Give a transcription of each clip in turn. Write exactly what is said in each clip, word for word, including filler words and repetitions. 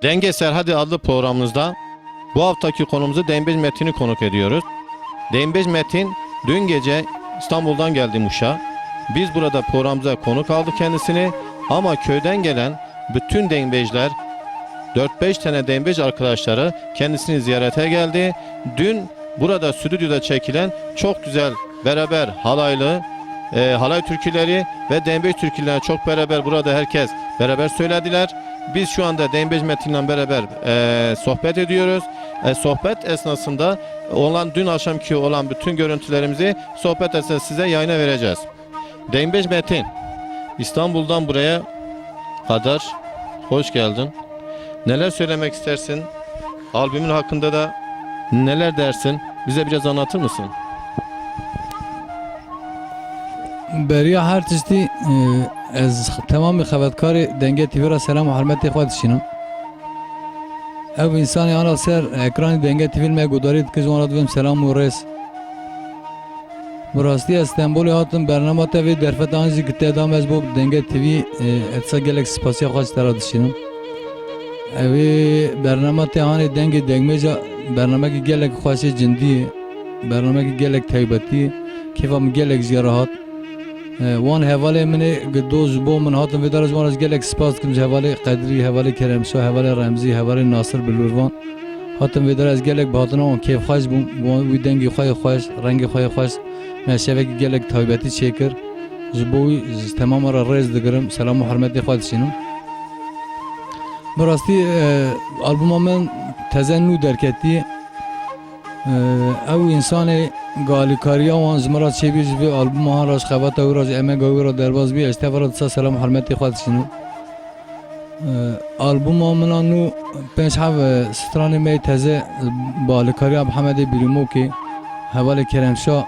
Denge Serhadi adlı programımızda bu haftaki konumuzu Dengbêj Metin'i konuk ediyoruz. Dengbêj Metin dün gece İstanbul'dan geldi Muş'a. Biz burada programımıza konuk aldık kendisini. Ama köyden gelen bütün dengbêjler, dört beş tane dengbêj arkadaşları kendisini ziyarete geldi. Dün burada stüdyoda çekilen çok güzel beraber halaylı, e, halay türküleri ve dengbêj türkülerini çok beraber burada herkes beraber söylediler. Biz şu anda Dengbêj Metin'le beraber, e, sohbet ediyoruz. E, sohbet esnasında olan, dün akşamki olan bütün görüntülerimizi sohbet esnasında size yayına vereceğiz. Dengbêj Metin, İstanbul'dan buraya kadar hoş geldin. Neler söylemek istersin? Albümün hakkında da neler dersin? Bize biraz anlatır mısın? Beriya her tiştî, e, ez temamê xebatkarê Denge T V re selam û hurmetê xwe dişînim. Ew însanê ana ser ekranê Denge T V me guhdarî dike, ji wan re divêm selam û rêz. Bi rastî ez Stenbolê hatim, bernama te vê derfet an jî ki te da me ji bo Denge T V, e, ez gelek spasiya xwe ji te re dişînim. Ew ê bernama te hanê dengê dengmêja bernamekî gelek xweş ê cindî ye. Bernamekî gelek taybetî ye. Kêfa min gelek jê re hat. E, wan hevalê min ê, gi dost ji bo min hatin vê dara ji wan re ji gelek spas dikim ji hevalê Qedrî, hevalê Keremşa, hevalê Remzî, hevalê Nasir Bilûrvan. Hatin vê dara ez gelek bi hatina wan kêfxweş bûm. Wan wî dengê xwe yê xweş, rengê xwe yê xweş me şevekî gelek taybetî çêkir. Ji bo wî ji temama re rêz digirim, selam û hurmetê xwe dişînim. Bi rastî, e, albuma min teze nû derketî. E, ew însanê galîkariya wan ji min re çêbî, ji vê albuma han re, ji xebata wî re, ji emega wî re derbas bî, ez teva re disa selam hurmetê xwe dişînim. E, albuma min a nû pênc heb, e, stranê me yê teze, e, bi alîkariya Mihemedê Bîrîmokê, hevalê Keremşa,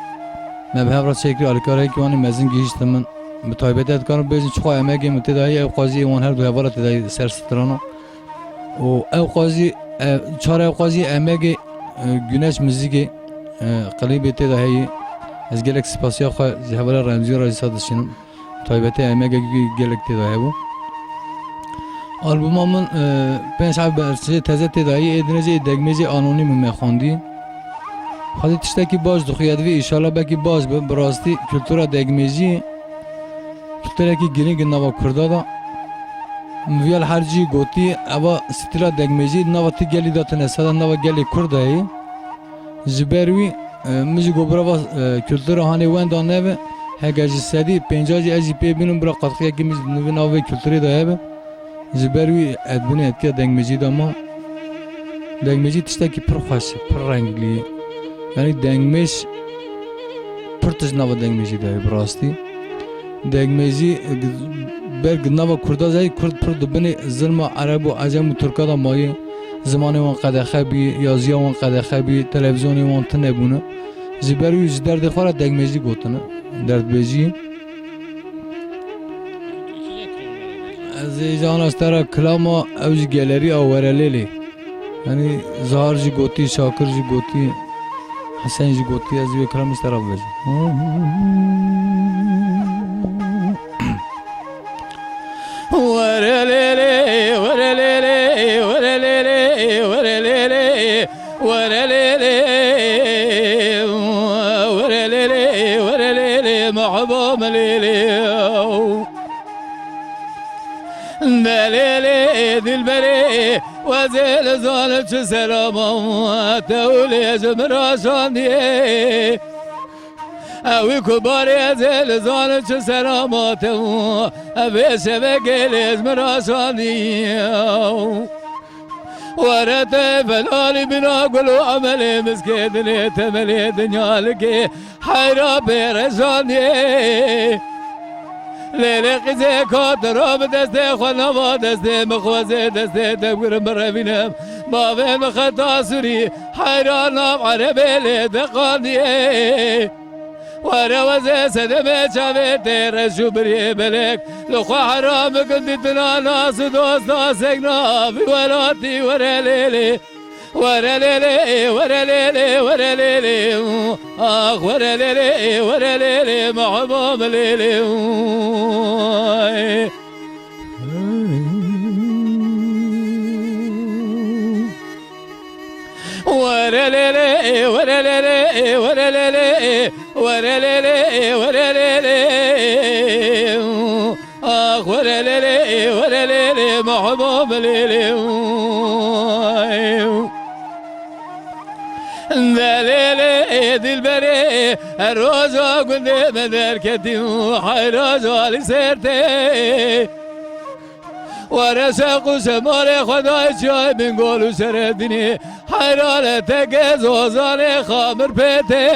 me bi hev re çêkirî, alîkariyekî wan ê mezin gihîştin min. Bi taybetî ez dikarim bêjim çiqas emegê min tê de heye, ew qazî ê wan her du hevala tê de heye ser strana. Û ew qazî, e, çar ew qazî emegê, e, Güneş Muzîkê, e, klîbê tê de heye. Ez gelek spasiya xwe ji hevala Remzî re jî sa dişînim. Taybetê emegekî gelek tê de hebû. Albuma min, e, pênc heb berçê teze tê de heye, ê dinê jî ê degmêjê anonîm û me xwendî. Xwedî tiştekî baş dixuye divê, înşallah belkî baş be. Bi rastî kultura degmêjî kulturekî girîng in nava Kurda de. Min viya li her cî gotî, eva stîla degmêjî nava ti gelî de tune, sede nava gelê Kurd de heye. Ji ber wî, e, min jî got bira va, e, kultura hanê wenda nebe, heke ji sedî pênca jî ez jî pê bînim, bira qetkiyekî min jî di navê kulturê de hebe. Ji ber wî ez binê etkiya dengmêjî de ma. Dengmêjî tiştekî pir xweş e, pir renglî ye. Yanî dengmêj pir tişt nava dengmêjî de ye bi rastî. Dengmêjî, e, ber gi nava Kurda zey, Kurd pir di binê zilma Ereb û Ecem û Tirka de maye. Zimanê wan qedexe bî, yaziya wan qedexe bî, televîzyonê wan tune bûne. Ji ber wî ji derdê xwe re dengmêjî gotine. Derdbêjî. Ez ê îca ana ji te re kilama ew jî gelerî a Were Lêlê. Yanî Zahar jî gotî, Şakir jî gotî, Hesen jî gotî, ez ê wê kilamê ji te re bibêjim. Were lêlê, were lêlê, were lêlê, were lêlê, were lêlê, were lêlê, were lêlê, mehbûm lêlê. Delêlê dilberê, wezê li zan çi selama te û lê ji min raşandiye. Ewî ku barê ez ê li zan çi selama te û evê şevekê lê ji min raşandiye. Were te felalî bîna gul û emelê miskê dilê temelê dinya likê heyra pê reşandiye. Lêlê qîzê ka te ra bi destê xwe nava destê min xwezê destê te bigirim birevînim. Bavê min xeta sûrî heyra nav erebê lê deqandiye. Were wezê sedemê çavê tê reş û biriyê belek. Li xwe heram bikin dîtina nas û dosta sek navî welatî were lêlê. Were lêlê, were lêlê, were lêlê. Ax were lêlê, were lêlê, mehbûm lêlê. Were lê lê, were lê lê, were lê lê, were lê lê. Ax were lê lê, were lê lê, muhibom lê lê. De lê lê, dilberê, her roja gundê me derketî, heyra ji alî ser tê. Were şeq û şemalê Xwedayê çiyayê Bingol û Şerefdînê, heyra le te gez ozanê xamir pê tê.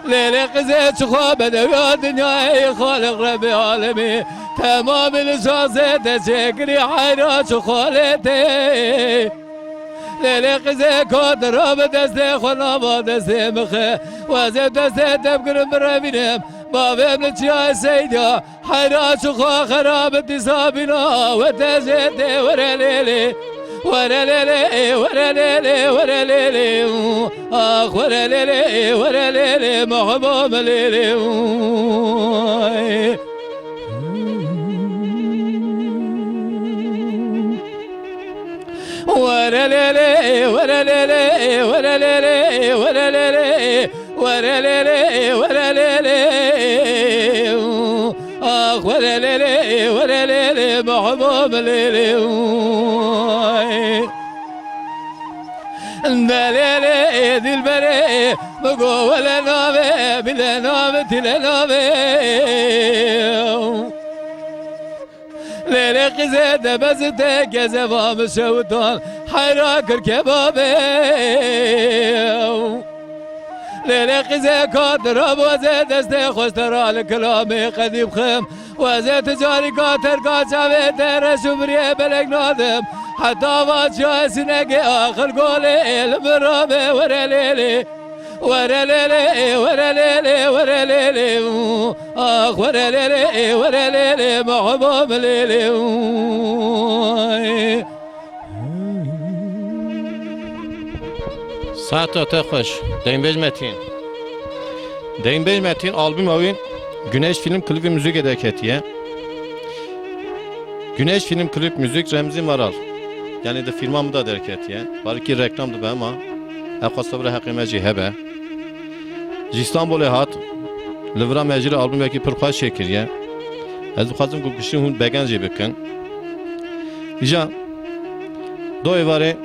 Lê lê qizê çixwa bedewiya dinyayê Xaliq Rebbê alemê, temamî li şazê te çêkirî heyra çixwa lê tê. Lê lê qizê ka dira bi destê xwe nava destê mixe, wezê destê te bigirim birevînim, bavê min çiyayê Seyda. Heyra çixwa xerabit dîsa bîna we te jê tê were lê lê. Were lê lê, were lê lê, were lê lê. Ax were lê lê, were lê lê, muhibom lê lê. Were lê lê, were lê lê, were lê lê, were lê lê. Were lê lê, were lê lê. Ax were lê lê, were lê lê, muhibom lê lê. De lê lê, dilberê, mi go wele navê, bile navê, tile navê. Lê lê qîzê de bezite kezeva min şewitan heyra kir kebabê. Lê lê qîzê ka dirab wezê destê xweş te ra li kilamê qedî bixim. Wezê tu carîka terka çavê te reş û biriyê belek nadim. Heta va çiyayê sinekê axir golê ê li min rabê were lê lê. Were lê lê, were lê lê, were lê lê, û. Ax were lê lê, were lê lê, muhibom lê lê, û. Saeta te xweş. Deynbêj Metîn. Deynbêj Metîn albuma wî Güneş Film Klibi Müzikê derketiye. Güneş Film Klip Müzik Remzi Maral. Yani di filma min de derketiye. Belkî reklam dibe ama ew xwesta vira heqê me jî hebe. Ji Îstanbulê hat, li vira me jî re albumekî pir xweş çêkiriye. Ez dixwazim ku giştî hûn begen jî bikin. Îja do êvarê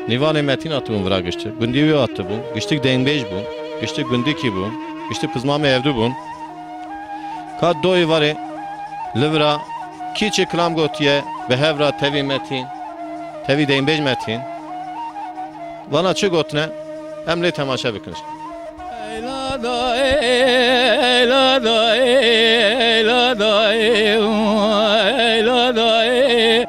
nîvanê Metîn hatibûn vira giştî. Gundî wî hatibû. Giştik deynbêj bû. Giştik gundikî bû. Giştik pizmamê hevdû bûn. Ka do êvarê li vira kî çi kilam gotiye bi hev ra tevî Metîn, tevî deynbêj Metîn. Vana çi gotine, em lê temaşe bikin. Eyla dayê, eyla dayê, eyla dayê, eyla dayê.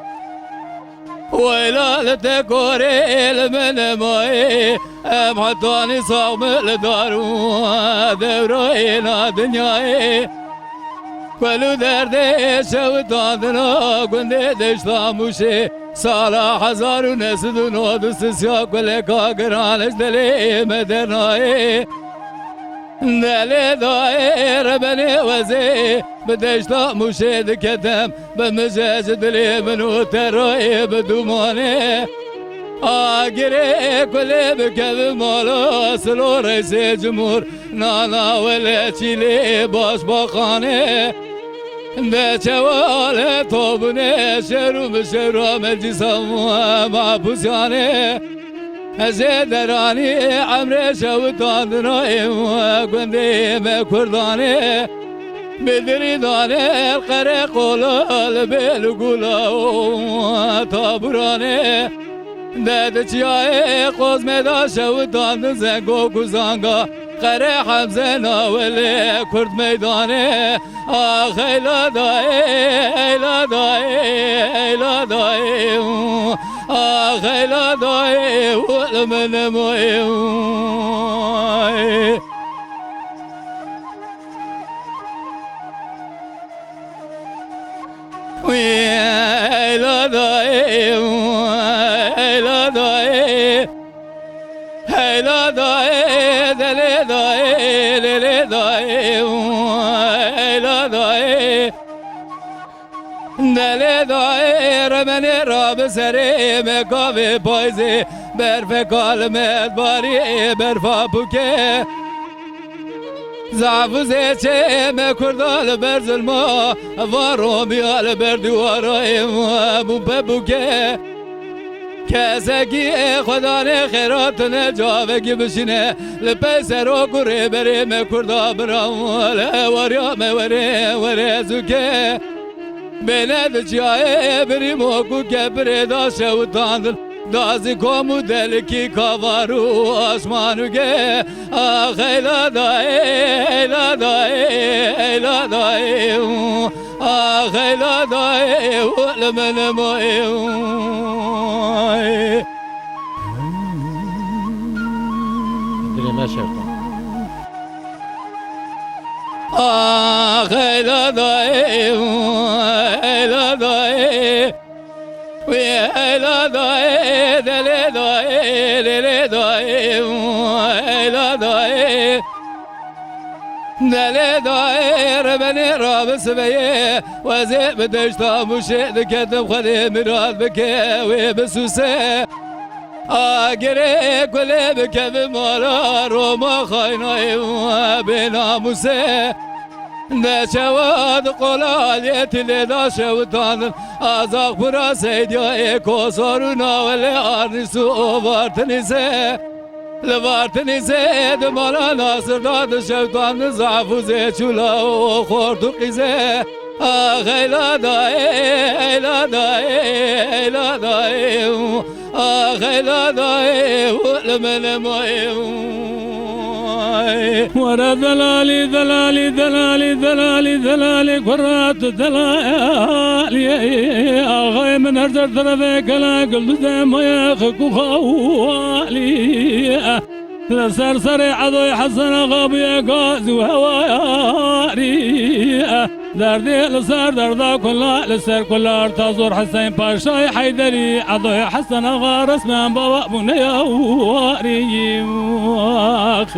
Weyla li te korê li min mayê, em hetanî sax min li dar û dewrayê na dinyayê. Kul û derdê şewitandina gundê deşta Mûşê, sala hezar û neh sed û nod û sisiya kuleka giran ji dilê me dernayê. Delê dayê rebenê wezê, bi deşta Mûşê diketem, bi mijê ji dilê min û te rayê bi dûmanê. Agirê kulê bikevin mala, silo reysê cimûr, nana wele çîlê baş baxanê. De çewale tobune şer û bi şewra meclîsa mabûsyanê. Ez ê deranî emrê şewitandina ê gundê me kurdanê. Bi dirî danê qereqola li bêl û gula û taburanê. De di çiyayê qozmê da şewitandin zengo ku zanga. Qere Hemze nawelê Kurd meydanê. Ax eyla dayê, eyla dayê, eyla dayê. Ax eyla dayê, wil min moyê. Wî eyla dayê, eyla dayê. Heyla dayê, delê dayê, lêlê dayê, heyla dayê. Delê dayê, remenê ra bi serê me kavê payzê. Berfeka li me dibarî, berfa pûke. Zaf û zêçê me Kurda li ber zilma, va Romiya li ber dîwara ê bû pepûke. Kesekî ê Xwedanê xêra tune cavekî bişîne, li pey serok û rêberê me Kurda bira, li hewariya me were, were zûke. Bêne di çiyayê birî mok û kepirê da şewitandin. Da zî kom û delikî kavar û asman û ge. Ax heyla dayê, heyla dayê, heyla dayê. Ax heyla dayê, û li min moyê. Dilê me şewtan. Ax heyla dayê, heyla dayê. Wî heyla dayê, delê dayê, lêlê dayê, heyla dayê. Delê dayê, rebenê rabisiveye, wezê bi deşta mûşê diketim Xwedê mirad bike, wê bisûse. Agirê kulê bikevin mala Roma xaynayê bê namûse. De çewa di qola aliyetî lê da şewitandin. Azaxpira Seydiya ê Kosor û Nawelê Arnîs û Ovartinîse. Li Vartinîsê di mala Nasir da di şewitandin zaf û zêçûla û xort û qîze. Ax heyla dayê, heyla dayê, heyla dayê. Ax heyla dayê, û li min moyê. Were delalî, delalî, delalî, delalî, delalî, kura tu delalî. Axayê min her ser terefê kela gildizê moyê xik û xawalî. Li ser serê Edoyê Hesen Axa bûye gaz û hewarî. Derdê li ser derda kula, li ser kula Arta Zor Hesen Paşayê Heyderî, Edoyê Hesen Axa resmen baba bûne ya warî. Ax.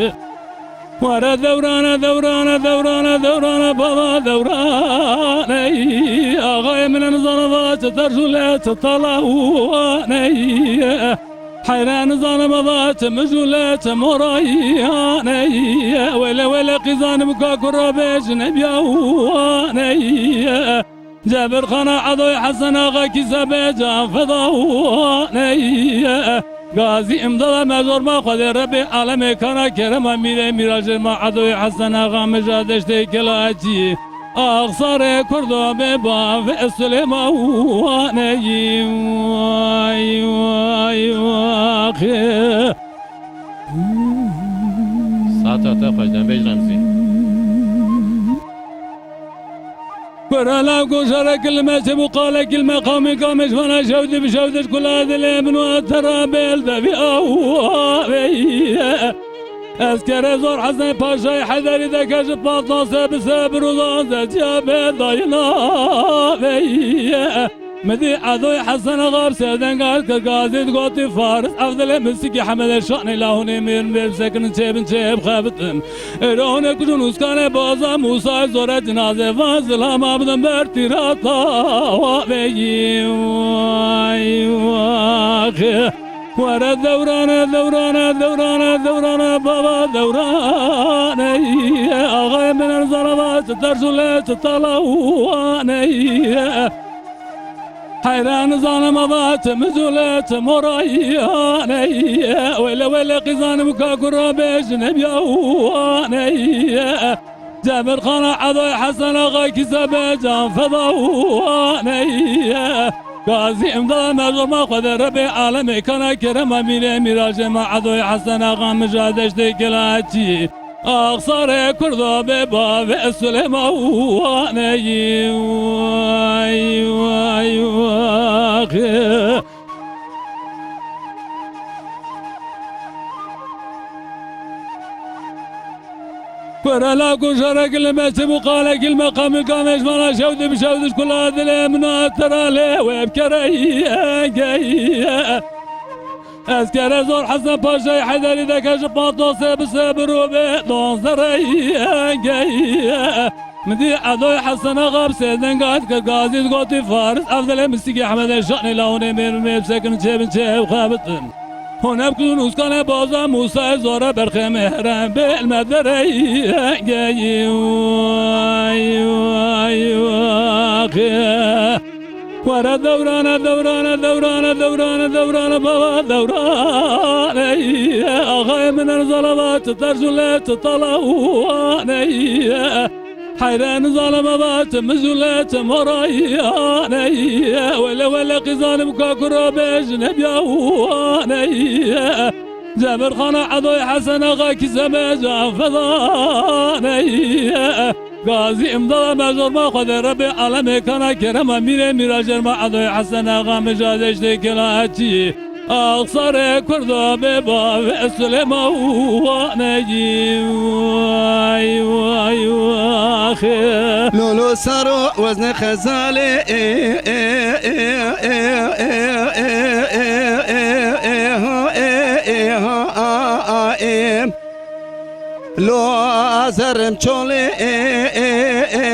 Were dewrane, dewrane, dewrane, dewrane, baba dewrane. Axayê min nizane va çi terjûle, çi talawane. Heyran zanim ava çi mijûle çi morayane. Wele wele qîzanim ka kura bêj nebiyawane. Cebir xana Edoy Hesen Axa kîse be can fedawane. Gazî imdada me zorma Xwedê Rebê alemê kana kerema mîrê mîrajê ma Edoy Hesen Axa mija deştê kelaçî. Axsarê Kurdo bê bavê Silêmanê. Vay, vay, vaxê. Saeta te xweş, dembêj Remzî. Kurala goşara kilme çi bu qale kilme qamê kamêş vana şewdi bi şewdiş kula dilê min wa tera bel de bi aw. Ez kere zor Hesen Paşayê Heyderî deke ji patlan se bi se bi roza ze ciya be dayina veye. Mi dî Edoy Hesen Axa bi sêdengar kir gazî digotî Faris Evdilê min sikî Hemedê şanê la hûnê mêr mêr bi sekinin çê bin çê bixebitin. Êro hûnê kujin ûskanê baza Mûsayê zore cinazê van zilama bidin ber tîrata wa veyî. Vay, vay. Were dewrane, dewrane, dewrane, dewrane, baba dewrane. Axayê min nizane va çi terjûle, çi talawane. Heyran zanim va çi mijûle, çi morayane. Wele wele qîzanim ka kura bêj nebiyawane. Cemir xana Edoy Hesen Axa kîse be can fedawane. Gazî imdada me zorma Xwedê Rebê alemê kana kerema mîrê mîrajê ma Edoy Hesen Axa mija deştê kelaçî. Axsarê Kurdo bê bavê Silêmanê. Vay, vay, vaxê. Kurala ku şere kilme çi bu qale kilme qamil kamêş vana şewdi bi şewdiş kula dilê min a tera lê wê bi kereyê geye. Ez kere zor Hesen Paşayê Heyderî deke ji patosê bi se bi rû bê donzereyê geye. Min dî Edoy Hesen Axa bi sêdenga dike gazî digotî Faris Evdelê Misîkê Hemedê şanê lawonê mêr mêr sekin çê bin çê ew xebitin. Hûn hevkûn ûskane baza Mûsa zora berxê mêhre bêl me derey geyî. Way, way, waxê. Were dewrane, dewrane, dewrane, dewrane, dewrane, baba dewrane. Axayê min en zalava ti terzûle ti talawane. Heyre nizalim eva ti mizûle ti morayane. Wele wele qîzanim ka kura bêj nebiya wane. Cemir xana Edoy Hesen Axa kîse me can fedane. Gazî imdada me zorma Xwedê Rebê alemê kana kerema mîrê mîra jerma Edoy Hesen Axa mijadê ji tê kela çî. Axsarê Kurda bê bavê Sulêma û wanegî. Way, way, waxê. Lolo saro wezne xezalê, ê, ê, ê, ê, ê, ê, ê, ê, ê, ê, ê, ha, ê, ê, ha, a, a, ê. Lo azerim çolê, ê, ê, ê,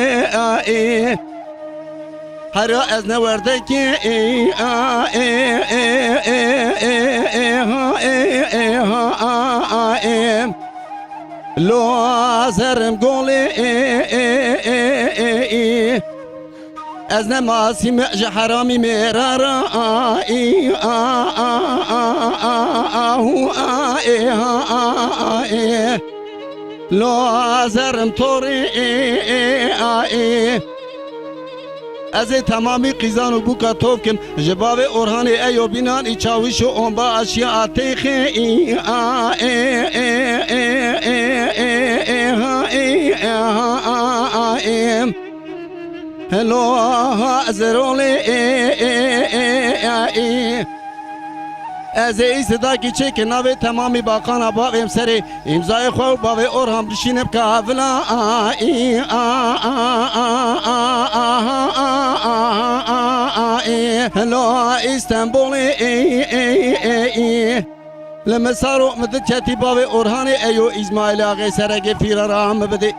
a, ê. Hera ez ne werdekê, ê, a, ê, ê, ê, ê, ê, ha, ê, ê, ha, a, a, ê. Lo azerim golê, ê, ê, ê, ê, ê. Ez ne masî me ji heramî mêra ra, a, ê, a, a, a, a, a, hû, a, ê, ha, a, a, ê. Lo azerim torê, ê, ê, a, ê. Ez ê temamî qîzan û bûka tov kim. Ji bavê Orhanê Eyobînan î çawîş û omba aşiya a têxê î a ê ê ê ê ê ê ha ê ê ha a a ê. Helo ha zerolê ê ê ê a ê. Ez ê î sidakî çêke navê temamî baqana bavêm serê îmzayê xwe û bavê Orhan bişînim kavila a î a a a a a a a a ê. Helo Îstenbolê ê ê ê ê. Li min saro min di çetî bavê Orhanê Eyo Îsmaîlê axê seregê fîra ra min bidê.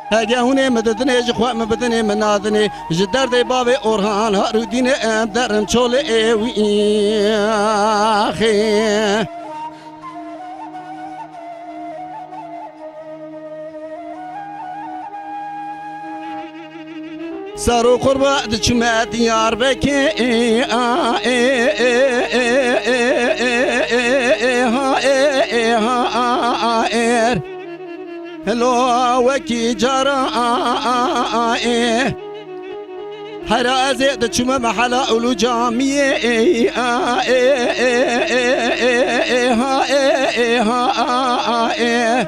Hege hûn ê min didinê ji xwe min bidinê min nadinê. Ji derdê bavê Orhan Harûdînê em derin çolê ê wî axê. Saro qurba diçime Diyarbekê ê a ê ê ê ê ê ê ê ê ha ê ê ha a a êr. Helo wekî cara a a a ê. Hera ez ê diçûme mehela Ulu Camiyê ê a ê ê ê ê ê ha ê ê ha a a ê.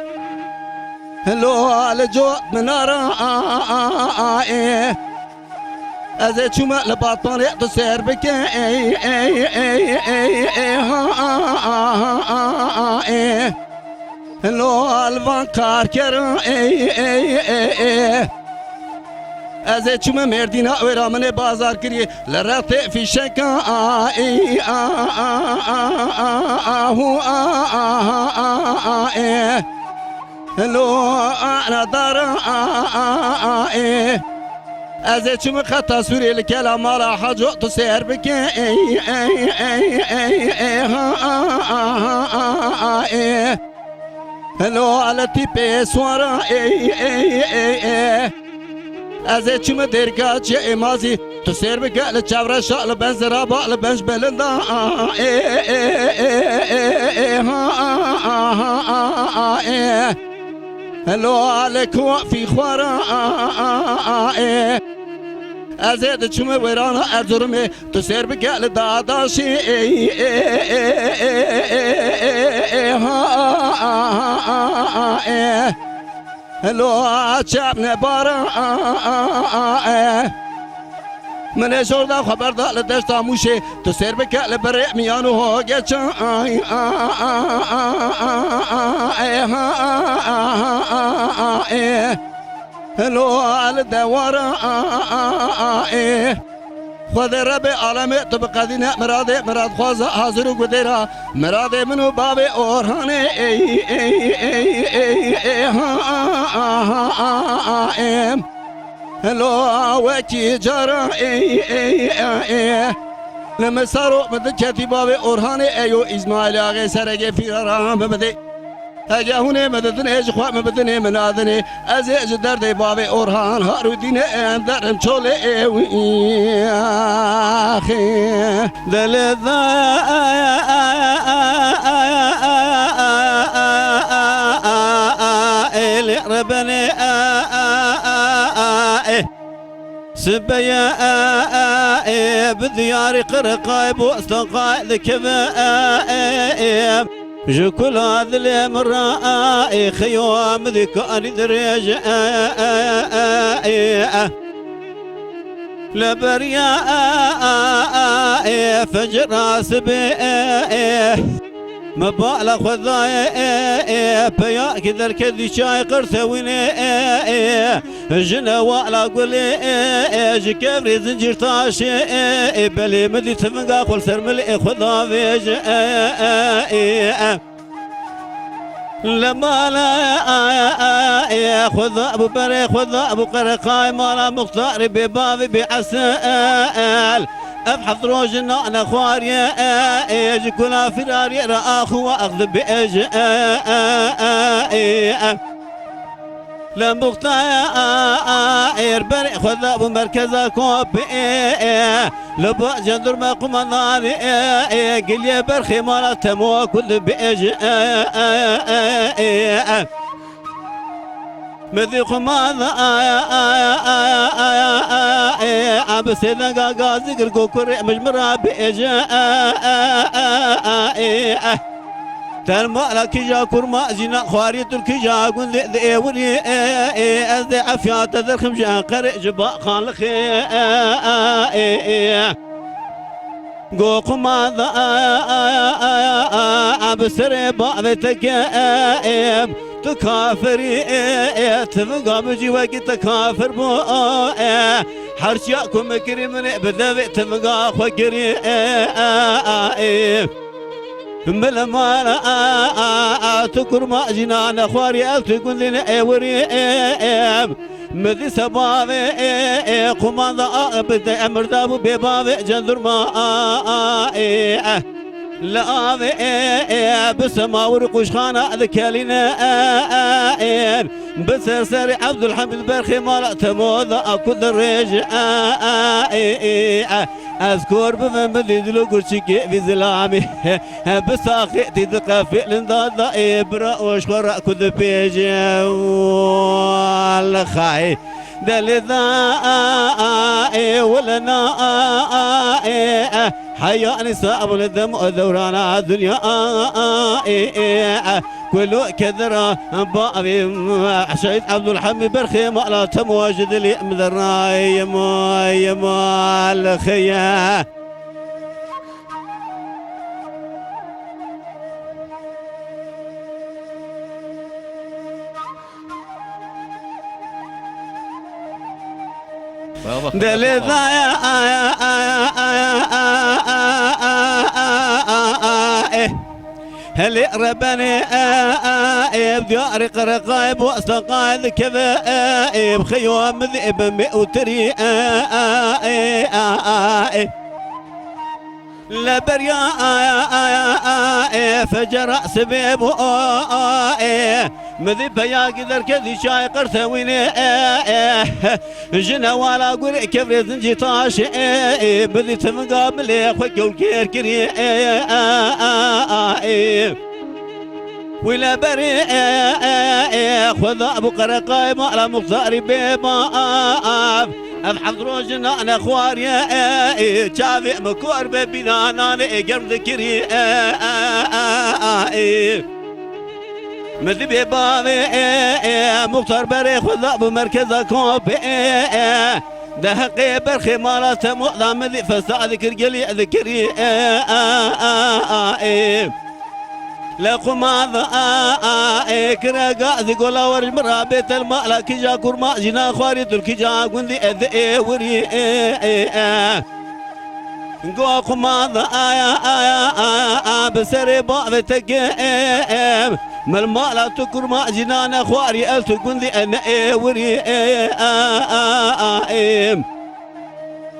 Helo li cot minara a a a ê. Ez ê çûme li Batmanê tu sêr bike ê ê ê ê ê ha a a a a ê. Lo alvan karker ê ê ê ê. Ez ê çûme Mêrdîna wêra min ê bazar kiriye li rextê fîşeka a ê a a a a a hû a a a a ê. Lo anadara a a a ê. Ez ê çûme xeta Sûrê li kela mala Haco tu sêr bike ê ê ê ê ê ha a a a a ê. Helo aleti pê swara ê ê ê ê. Ez ê çûme dêrka çê ê mazî. Tu sêr bike li çevreşa li ben ziraba li ben ji belinda ê ê ê ê ê ê ha a a a a ê. Helo li kuwa fî xwara ê. Ez ê diçûme wêrana Erzurumê. Tu sêr bike li Dadaşê ê ê ê ê ê ê ha a a a ê. Helo çep nebara a a a ê. Min ê jor da xwe berda li deşta Mûşê. Tu sêr bike li berê miyan û ho geça a a a a a ê ha a a a a ê. Helo li dewara a a a ê. Xwedê Rebê alemê tu biqedîne miradê miradxwaza hazir û gudêra miradê min û bavê Orhanê ê ê ê ê ê ha a a a a ê. Helo wekî cara ê ê ê ê. Li min saro min diketî bavê Orhanê eyo Îsmaîl axê seregê fîrara min bidê. Hege hûnê min didinê ji xwe min bidinê min nadinê. Ez ê ji derdê bavê Orhan Harûdînê em derim çolê wî axê. Dilê da êlê rebenê. Sibeye bi diyarî qirqay bostanqay dikeve. Ji kula dilê min re xeyo min dikanî dirêj. Li beriya fecra sibê. Me bala xwe dayê, peyakî derket dî çay qirtewînê, jine wala gulê, ji kevrê zincîr taşê, belê min dî tivinga xwe li ser milê xwe davêje. Li mala xwe da bû berê xwe da bû qereqay mala muxtarê bê bavê bê esel. Ev heft roj nane xwariye, ê, ji kula firariyê re axu ax dibêje, ê, ê, ê. Li muxta, ê, ê, êr berê xwe da bû merkeza kopê, ê, ê. Li ba cendirme qumandanê, ê, ê, giliyê berxê mala temo ku dibêje, ê, ê, ê, ê, ê. Midî xwe ma da, ê, ê, bi sêdenga gazî gir ku kurê min ji min re bêje, ê, ê, ê, ê. Terma la kîja kurma jîna xwarî tu kîja gundê di êwirî, ê, ê, ez dê efya te derxim ji Enqerê ji ba Xanlixê, ê, ê, ê, ê. Go qumanda, bi serê bavê te ke, tu kafirî, tivinga min jî wekî te kafir bû. Her çiya ku min kirî min ê bi devê tivinga xwe kirî. Min li mala tu kurma jîna nexwarî, ez tu gundî ne êwirî. Min dîsa bavê, ê, ê, qumanda, a, bi te emir dabû bê bavê cendurma, a, a, ê, e. Li avê, ê, ê, bi semawir û quşxana dikelîne, e, e, ê. Bi ser serê Ebdulhemîd berxê mala te moda, a, ku dirêj, e, e, ê, ê, e. Ez kor bivim, min dî dilo gurçikê vî zilamê. Bi saxê tî di qefêlin da da ê bira û ji xwe re ku dibêje, wal xay. Delê da ê wile na ê heyanî sabûn dem û dewrana dinya ê ê. Kulo kedira bavê Şehîd Ebdulhemî berxê mala temo ji dilê min derayê mal xeye. Delê daya aya aya aya aya aya aya aya aya. Helê rebenê, e, e, e, ev diyarê qereqayê bo seqayê dikeve, e, e, bi xeyo min dê bi me û tirî, e, e, e, e, e, e. Li beriya, e, e, e, e, fecera sibê bo, e, e, e. Min dî peyakî derket dî çayê qirtewînê, e, e, e. Jine wala gurê kevrê zincî taşê, e, e, bidî tivinga milê xwe kewlkêr kirî, e, e, e, e, e. Wî le berê, e, e, e, xwe da bû qereqayê mala muxtarî bê bav. Ev heft roj nane xwariye, e, e, çavê min kor be bîna nanê, e, germ dikirî, e, e, e, e, e. Min dibê bavê, e, e, muxtar berê xwe da bi merkeza kopê, e, e. De heqê berxê mala temo da min dî fesad dikir, gelî dikirî, e, e, e, e, e. Li qumanda, e, e, e, kire gazî gola wer ji min ra bê tel mala kîja kurma jîna xwarî tu kîja gundî ez ê wirî, e, e, e. Go qumanda aya aya aya a bi serê bavê te ke em. Mil mala tu kurma jîna ne xwarî ez tu gundî e ne ê wirî e a a a em.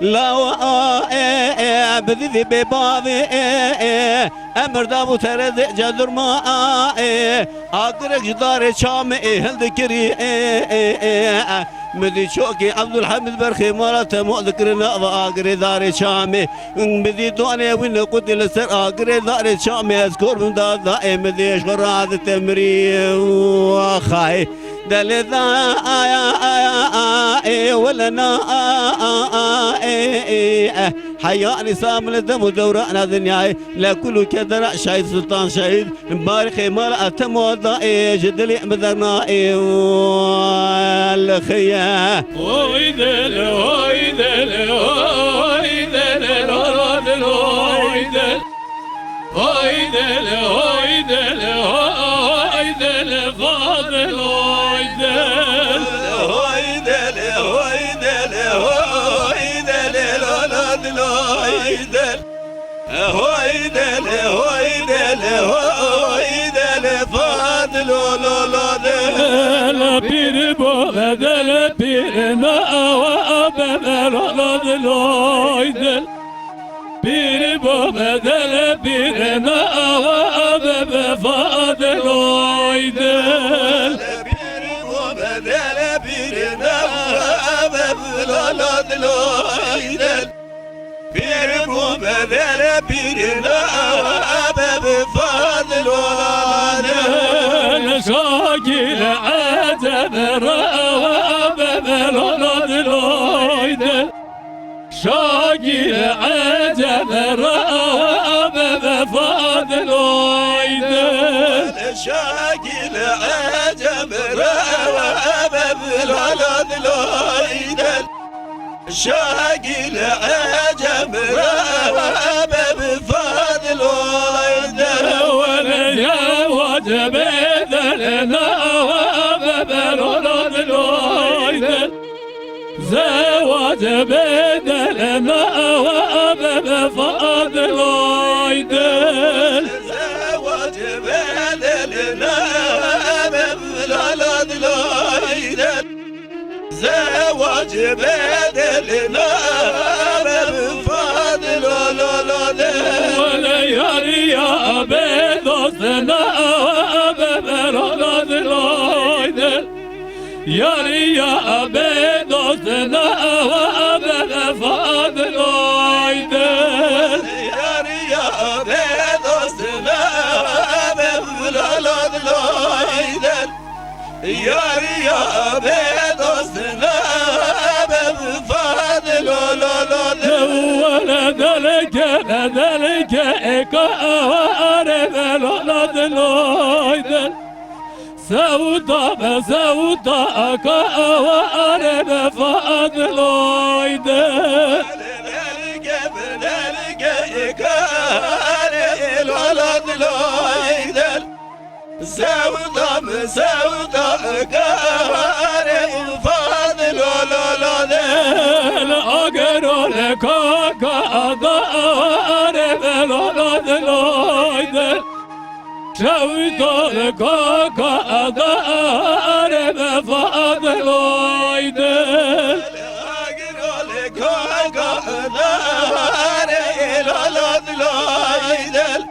Lawa, e, e, bi dîvî bê bavê, e, e, emir da bû terezê cedurma, e, agirek ji darê çamê, e, hildikirî, e, e, e, e. Min dî çokê Ebdulhemîd berxê mala temo dikirina va agirê darê çamê. Min dî donê wî nequtî li ser agirê darê çamê ez kor bim da da, e, min dî ji xwe radite mirî. Waxay. Delê da aya aya a ê welena a a a ê ê eh. Heya nîsa miletem û dewrana dinyayê le kul û kedera şehîd Sultan Şehîd. Barixê mala temo da ê ji dilê min derna ê li xiye. Hoy dil, hoy dil, hoy dil, lo, lo, dil, hoy dil. Hoy dil, hoy dil, hoy dil, Fadil, hoy dil. Hoy dil, hoy dil, hoy dil, lo, lo, dil, hoy dil. Hoy dil, hoy dil, hoy dil, Fadil, lo, lo, lo, dil. Pîr bo bedel pîr na wa be, lo, lo, dil, hoy dil. Pîr bo bedel pîr na wa be, be Fadil, hoy dil. Pîr bo bedel pîr na wa be, be lo, lo, dil, hoy dil. Pîr bo bedel pîr na wa be, be Fadil, hoy dil. Şakîl eceb ra wa be, be lo, lo, dil, hoy dil. Şakî eceb ra be, be Fadil, hoy dil. Şakî eceb ra be, be lo, lo, dil, hoy dil. Şakî eceb ra be, be Fadil, hoy dil. Wele ya wacibê delê na be, be lo, lo, dil, hoy dil. Zewac bê delê na wa be, be Fadil, hoy dil. Zewac bê delê na wa be, be lo, lo, dil, hoy dil. Zewac bê delê na wa be, be Fadil, lo, lo, lo, dil. Wele yariya bê dost na wa be, be lo, lo, dil, hoy dil. Yariya bê dost na wa be, be Fadil, hoy dil. Yariya bê dost na wa be, be lo, lo, dil, hoy dil. Yariya bê dost na wa be, be Fadil, lo, lo, lo, dil. Wele delke, delke eka wa are be, lo, lo, dil, hoy dil. Sewda be sewda ka wa are be Fadil, hoy dil. Delke be delke ka are, lo, lo, dil, hoy dil. Sewda be sewda ka wa are Fadil, lo, lo, lo, dil. Agero le ka ka da wa are be, lo, lo, dil, hoy dil. Şewitol kaka dare be Fadil, hoy dil. Agirol kaka dare, lo, lo, dil, hoy dil.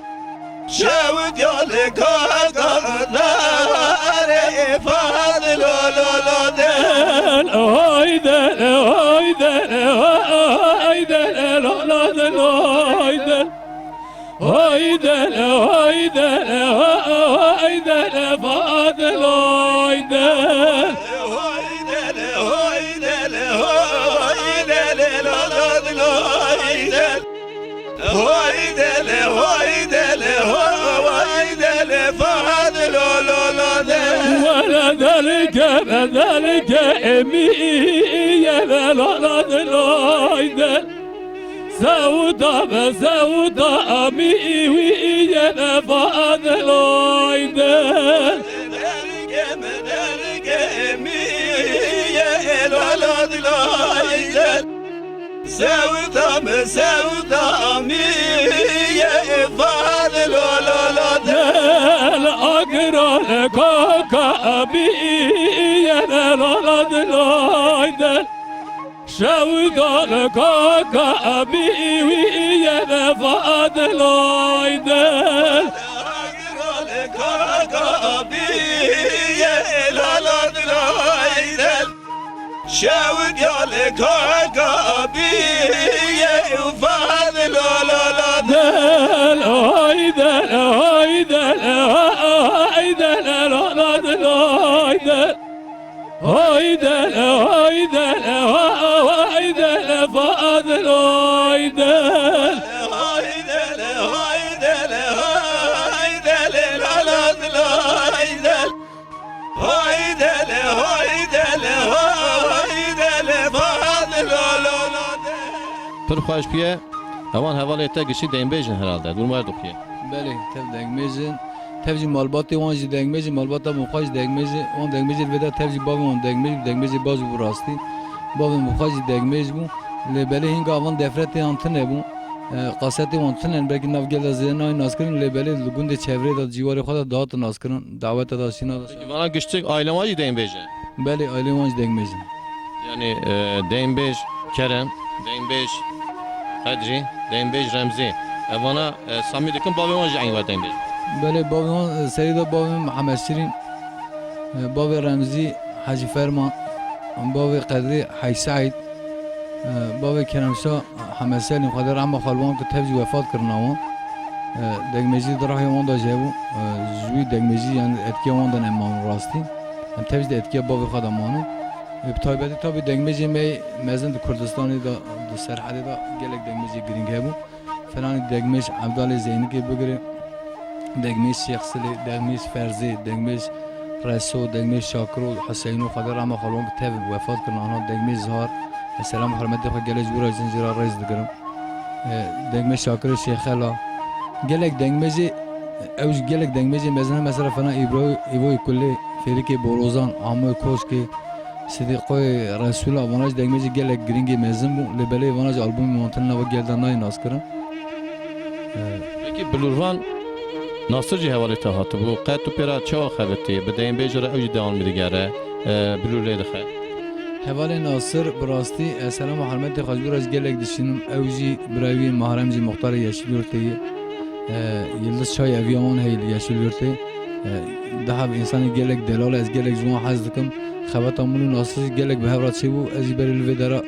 Şewitol kaka dare, Fadil, lo, lo, lo, dil. Hoy dil, hoy dil, hoy dil, lo, lo, dil, hoy dil. Hoy dil, hoy dil, hoy dil, Fadil, hoy dil. Hoy dil, hoy dil, hoy dil, lo, lo, dil, hoy dil. Hoy dil, hoy dil, hoy dil, Fadil, lo, lo, lo, dil. Wele delike, delike, emiye, lo, lo, dil, hoy dil. Sewda be sewda amî wî ye be Fadil, hoy dil. Derge me derge mi ye, lo, lo, dil, hoy dil. Sewda me sewda amî ye, Fadil, lo, lo, lo, dil. Dil agirol kaka amî ye, lo, lo, dil, hoy dil. Şewdal kaka bî wî ye vefa dilay dil. Şewdal kaka bî ye vefa dilay dil. Ay dil, ay dil, ay dil, ay dil, ay dil. Hayde, hayde, hayde, Fadil, hayde. Hayde, hayde, hayde, la, la, la, hayde. Hayde, hayde, hayde, Fadil, la, la, la, de. Pir xweş piye. Ewan hevalê te giştî dengbêj in herhalde. Dur wer dixuye. Belê, tev dengbêj in. Tev jî malbatê wan jî dengbêj in, malbata min xwe jî dengbêj e. Wan dengbêjê li vê de tev jî bavê wan dengbêj bû, dengbêjê baş bû rastî. Bavê min xwe jî dengbêj bû. Lê belê hînga van defretê wan tune bû. E, qasetê wan tune, belkî nav gel de zêde nayê naskirin, lê belê li gundê çevrê de, cîwarê xwe de dihatin naskirin. Dawete de, şîna de. Peki vana giştik aile wan jî dengbêj e? Belê, aile wan jî dengbêj in. Yani, e, dengbêj Kerem, dengbêj Qedrî, dengbêj Remzî. Evana, e, samî dikin, bavê wan jî eyn wa dengbêj. Belê, bavê wan, e, serî de bavê Mihemed Şirîn, e, bavê Remzî Hecî Ferman, bavê Qedrî Hecî Seîd, e, bavê Kerem Şah Hemed Selîm, Xwedê rehma xwe li wan ku tev jî wefat kirina wan. E, degmejî di rehê wan de jî hebû. E, ji wî degmejî, yani etkiya wan de ne man rastî. Em tev jî di etkiya bavê xwe de mane. E, bi taybetî tabî degmejê me mezin di Kurdistanê de, di Serhedê de gelek degmejê girîng hebû. Felanî degmej Evdalê Zeynikê bigire, degmej Şêx Silê, degmej Ferzê, degmej Reso, degmej Şakiro, Huseyno, Xwedê rehma xwe li wan ku tev wefat kirin, ana degmej Zar, e, selam hurmetê xwe gelek ji wira zincîra rêz digirim. E, degmej Şakirê Şêxela. Gelek dengmejê, ew jî gelek dengmejê mezin e, mesela fena Îbro-, Îvoyê Kulê, Fêrikê Borozan, Amoyê Koşkê, Sidîqoyê Resûla, vana jî dengmejê gelek girîngê mezin bû. Lê belê vana jî albûmê wan tune nava gel de nayê naskirin. E, Peki Bilûrvan Nasir jî hevalê te hatibû. Qet tu pê re çawa xebitî? Bi dengmejê re ew jî dewam digere, e, bilûr lê dixe. Hevalê Nasir, bi rastî, e, selam û hurmetê xwe ji wî re jî gelek dişînim. Ew jî birayê wî Mahrem jî muxtarê Yeşîlyurtê ye. E, Yildiz Çay eviya wan heye li Yeşîlyurtê. E, dihev însanê gelek delal e, ez gelek ji wan hez dikim. Xebata min û Nasir jî gelek bi hev re çêbû. Ez jî berê li vê dera,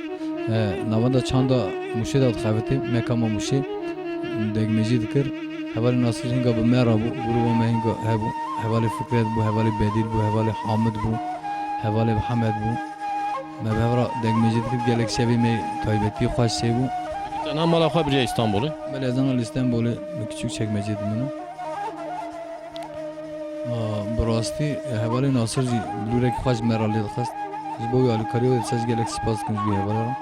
e, navenda çanda Mûşê de dixebitî, mekama Mûşê. Degmejî dikir. Hevalê Nasir hînga bi me re bû, grûba me hînga hebû. Hevalê Fikret bû, hevalê Bedîl bû, hevalê Hamid bû, hevalê Mihemed bû. Me bi hev re degmejî dikir, gelek şevê me taybetî xweş çêbû. Te niha mala xwe biriye Îstanbulê? Belê, ez ana li Îstanbulê, li Küçükçekmece dimînim. A, bi rastî, e, hevalê Nasir jî bilûrekî xweş ji me re lê dixist. Ji bo wî alîkariya wê diçe jî gelek spas dikim ji wî hevala re.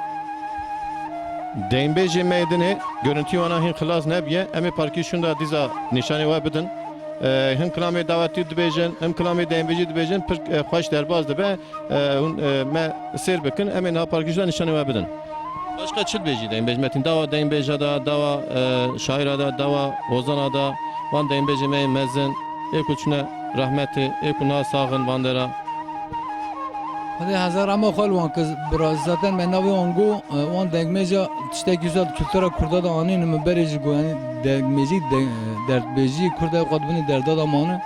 Deynbêjê me yê dinê, görüntüyê wana hîn xilas nebiye, em ê parkî şûnda dîsa nîşanê we bidin. E, him kilamê dawetî dibêjin, him kilamê deynbêjî dibêjin, pir, e, xweş derbas dibe. E, hûn, e, me sêr bikin, em ê niha parkî şûnda nîşanê we bidin. Başka çi dibêjî deynbêj Metîn? Dawa deynbêja da, dawa, e, şaira da, dawa ozana da, van deynbêjê me yê mezin, ê ku çûne rehmetê, ê ku niha sax in van dera. Xwedê hezar rehma xwe li wan kir, bira, zaten me navê wan got, e, wan dengmêja tiştekî wisa di kultura kurda de anîne, min berê jî got, yanî dengmêjî, de-, derdbêjî kurda xwe di binê derda de mane,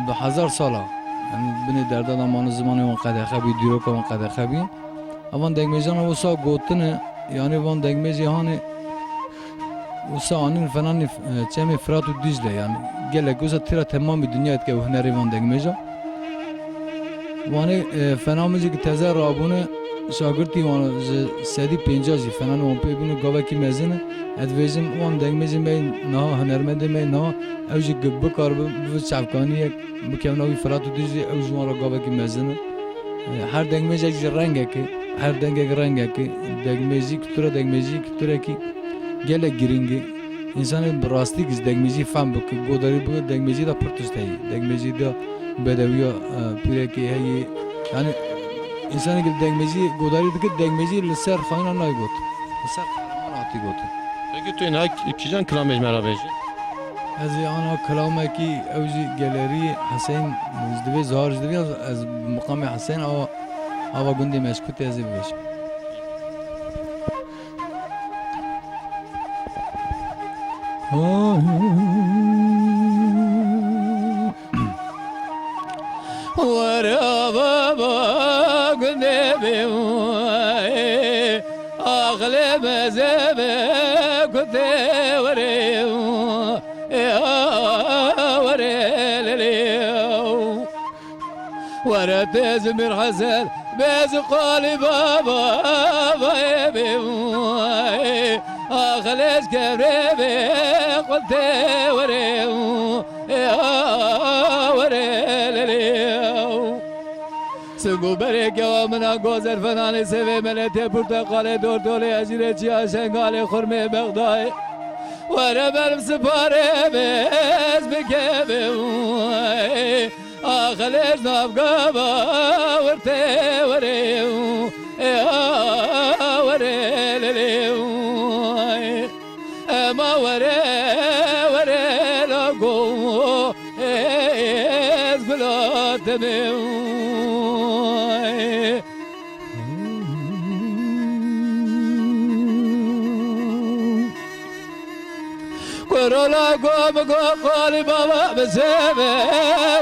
bi hezar sala. Yanî binê derda de mane, zimanê wan qedexe bî, dîroka wan qedexe bî. Evan dengmêjana wisa gotine, yanî van dengmêjê hanê wisa anîn fenanî, e, çemê Firat û Dîcle, yanî gelek wisa tira temamî dinya dike û hunerê van dengmêja. Wanê, e, fena min jî ki teze rabûne, şagirtî wan ji sedî pênca jî fenanê wan pê bûne, gavekî mezin e. Ez dibêjim wan dengmêjê me niha, hunermendê me niha, ew jî ki bikaribe bibe çavkaniyek, bikevna wî Firat û Dîcle, ew ji wan re gavekî mezin e. E, her dengmêjek jî rengek e, her dengek rengek e. Dengmêjî, kultura dengmêjî, kulturekî gelek girîng e. Însanê bi rastî ji dengmêjî fehm bike, godarî bike, dengmêjî de pir tişt heye. Dengmêjî de bedewiya, e, pîrekê heye. Yanî însanê ki dengmêjî godarî dike, dengmêjî li ser xayîna nayê got. Li ser qehreman hatî gotin. Peki tu êna kîjan kilamê ji me re bêjî? Ez ê ana kilamekî, ew jî gelerî Hesên, ji divê zihar ji divê ez bi miqamê Hesên ava, ava gundê Meşkûtê ez ê bibêjim. Were baba gundê bê, axlê meze be kutê were, e, were lelê. Were tê ji mir hesel, bê ji qalî baba, bayê bê. Axlê ji kevrê bê, qultê were, e, were lelê. Sing û berê kewa min a gozer, fenanê sevê meletê, porteqalê, dortolê, ejîrê, çiya şengalê, xurmê Bexdayê. Were ber bi siparê bê, ez bikevim. Axilê ji nav gava wir tê were, e, were lelê. Ema were, were la go, ez gula temê. Korola go, mi go qalî baba bi seve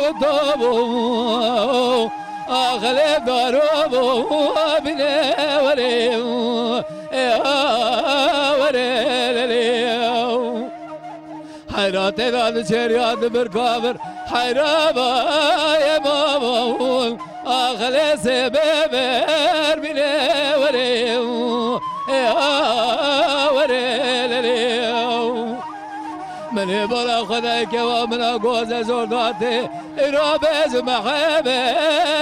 û tobo. Axilê daro bo, bîne were, e, were lelê. Heyra tê da di çêriya di bir kavir, heyra ba ye baba. Axilê sê bê ber bîne were, e, were lelê. Min ê bala Xwedayê kewa min a goze zor datê, îro bê ji mehebê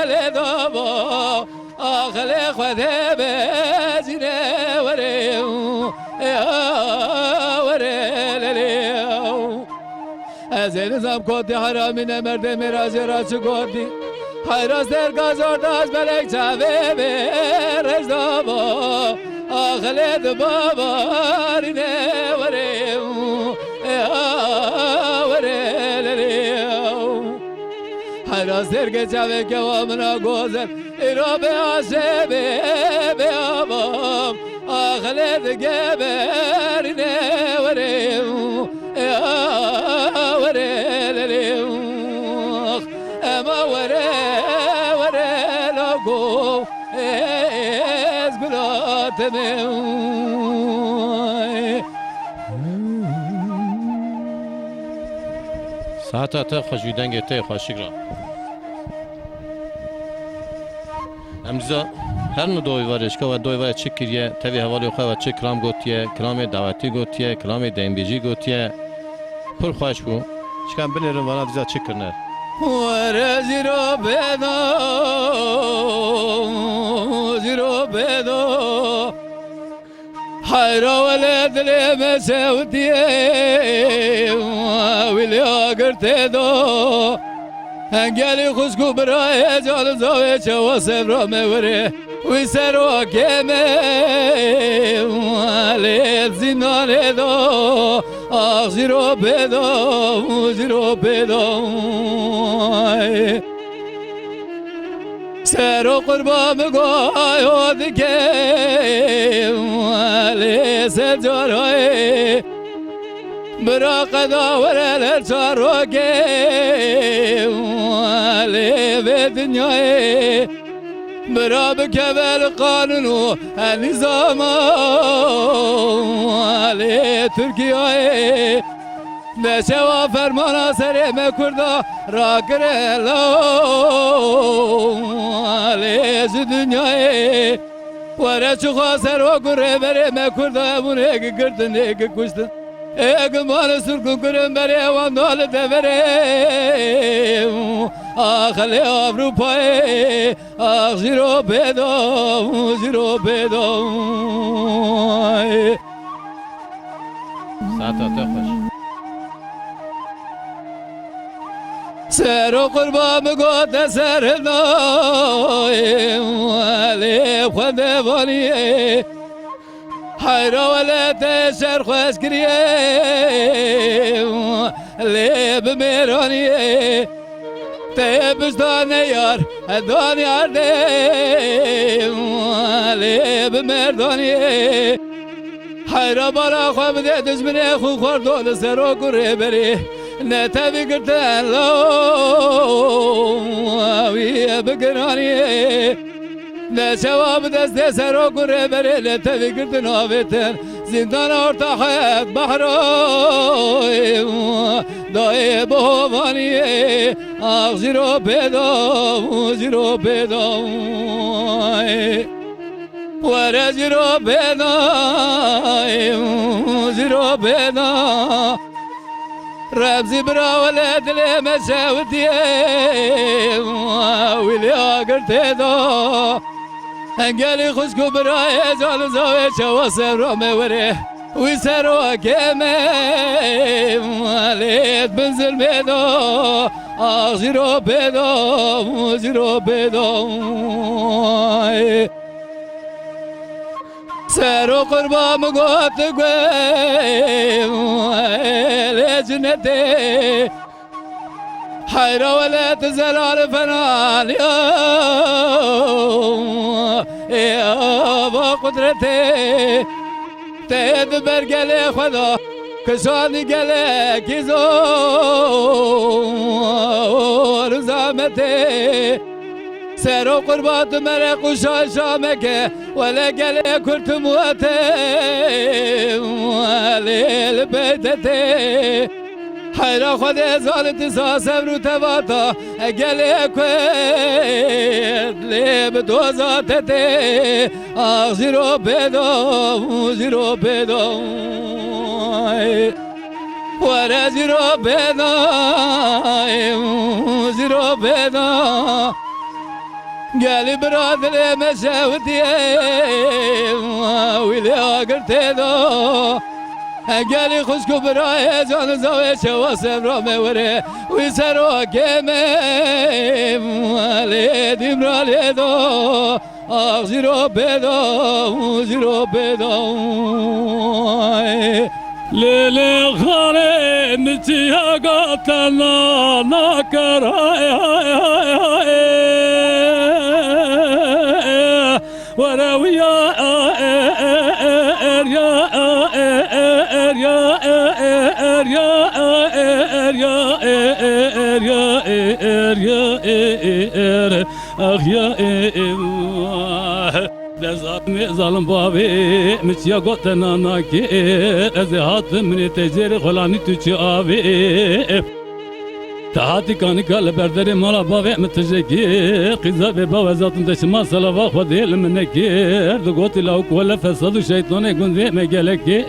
lê daba. Axilê Xwedê bê zîne were, e, were lelê. Ez ê nizam kotî heramî ne merdê mêra jê ra çi gotî. Heyra serka zor daş belek çavê bê rêz daba. Axilê di babarîne were, e, were lelê. Heyra serkê çavê kewa min a gozer, îro bê aşê bê, bê avam. Axilê di geberîne were, e, were lelê. Ema were, were la go, ez gula temê. Saeta te xweş wî, dengê te xweşik ra. Em dîsa her ne doyê varê, şika we doyê varê çi kiriye, tevî hevalê xwe we çi kilam gotiye, kilamê dawetî gotiye, kilamê dengbêjî gotiye. Pir xweş bû. Şika em binêrin vana dîsa çi kirine. Were zîro bêdo, zîro bêdo. Heyra welê dilê me sewtiye, wî lê agirtê do. Hengelî xwişk û birayê, can û zavê çawa sevra me were. Wî serokê me lê zîndanê do. Ax zîro pê do, zîro pê do. Sero qurba mi goyo dike, lê ser caroyê. Bira qeda were ler çaroke, lê vê dinyayê. Bira bikeve li qanûn û nîzama, lê Tirkiyeyê. Neçewa fermana serê me Kurda rakire law, lê ji dinyayê. Were çixa serok û rêberê me Kurda, ev hûn êk girtin, êk kuştin. Êk mane sirk û kirin berê wan da li deverê. Ax lê Ewropayê, ax jîro pê da, jîro pê da. Saeta te xweş. Sero qurba mi gote ser nayê, lê xwendê vaniyê. Heyra wele te şer xweş kiriye, lê bi mêraniyê. Te pişta neyar, dan yardê, lê bi merdaniyê. Heyra bala xwe bide dijminê xwe xwardo li serok û rêberê. Ne tevî girtin lawî bi giraniyê. Ne çawa bi destê serok û rêberê ne tevî girtin avêtin. Zîndana orta heyat behra dayê bi hovaniyê. Ax jîro pêda, jîro pêda. Were jîro pêda, jîro pêda. Remzî bira wele dilê me şewitiye, wî lê agir têda. Engelî xwişk û birayê can û zavê çawa sevra me were. Wî serokê me lê bin zilmê da. Ax jîro pêda, jîro pêda. Sero qurba min got guêlê cinetê. Heyra welet zelal fenan ya. Ê ava qudretê. Te di ber gelê xwe da. Kişandî gelekî zor û zametê. Sero qurbat mereq û şaşa meke, wele gelê kurtum wete, lê li beytetê. Heyra Xwedê zalit disa sevr û tevata, gelê Kurd lê bi doza tetê. Ax jîro pêda, jîro pêda. Were jîro pêda, jîro pêda. Gelî bira dilê me şewitiye, wî lê agir têda. Gelî xwişk û birayê can û zavê çawa sevra me were, wî serokê me lê dîmra lê da. Ax jîro pêda, jîro pêda. Lê lê xalê min çiya gatena naker, hay hay hay. Were wiya er ya er ya er ya er ya er ya er ya er ya er ya er ya er. Ax ya e e. De zalimê zalim bavê, min çiya got te nanakê, ez ê hatim minê te jêrê xulanî tu çi avê. Te hatî kanîka li berderê mala bavê min tijekê, qîza vê bawe zatim te şima selava Xwedê li min nekir, digotî lawik wele fesad û şeytanê gundê me gelekê.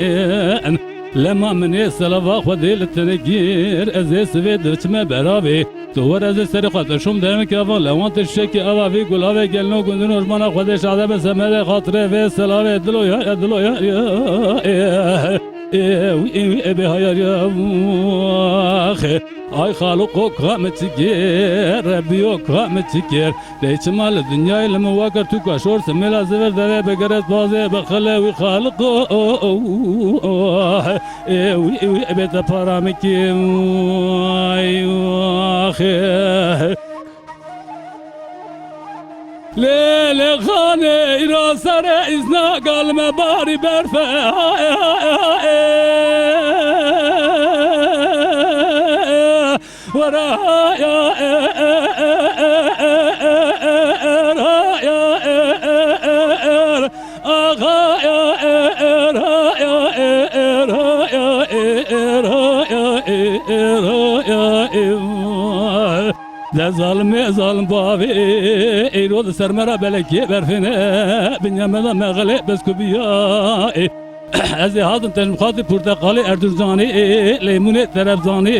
Lema minê selava Xwedê li te nekir, ez ê sivê diçime beravê. Tu were zê serê xwe te şom dermekî ava lewan te şuşekî ava vî gulavê gelno gundin û ji mana Xwedê şade be semedê xatirê vê selavê dilo ya ya dilo ya ya. Ê, ê, wî, ê, wî, ê, bê hayar ya, ax. Ay xaliqo ka min çi kir, Rebiyo ka min çi kir. Tê çima li dinyayê li min wekir tu ka şor simêla zivir devê bi girêt bazê bi xilê wî xaliqo. Ê, wî, wî, ê, bê te para min kî. Ay, ax. Lê lê xanê îro serê îzna galime barî berfe. Were haya er, haya er, axa ya er, haya er, haya er, haya er. De zalimê zalim bavê, eyro di ser me re belekê berfêne, binya me de mexelê beskubiyayê. Ez ê hatim te ji mixatî porteqalê, erdurcanê, leymunê, terefzanê,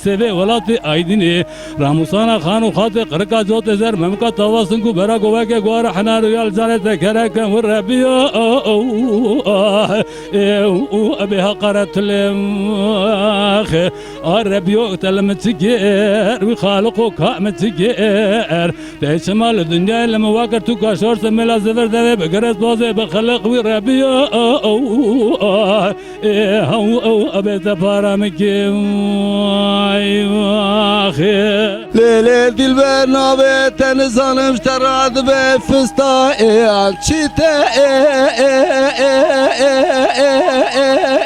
sêvê welatê Aydînê, ramûsana xan û xatê qirika cotê zer, memika tavasing û bera goveke guhara henar û yal canê te kereke wir Rebiyo. Ê, û, û, ebê heqaret lê, ax. A Rebiyo te li min çi kir, wî Xaliqo ka min çi kir. Te çima li dinyayê li min wekir tu ka şor simêla zivir devê bi girêt bazê bi xiliq wî Rebiyo. Ê, hew, ew, ebê te para min kir. Ay, ax. Lê, lê, dilber navê te nizanim ji te re dibe fista ê an çi te ê, ê, ê, ê, ê, ê, ê,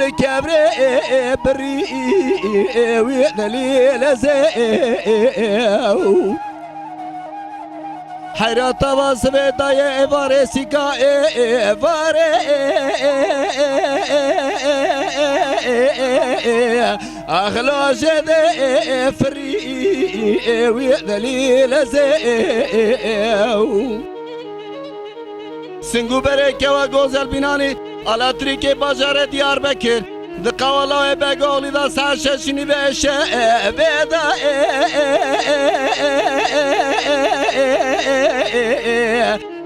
li kevrê birî wî delîl ez ê. Heyra tava sibê daye êvarê sîka êvarê. Axla jê de firî wî delîl ez ê. Singûberê kewa Gozel Bînanî, Alatrîkê bajarê Diyarbekir. Di qewalawê Begoxlî de saet şeş û nîvê şevê de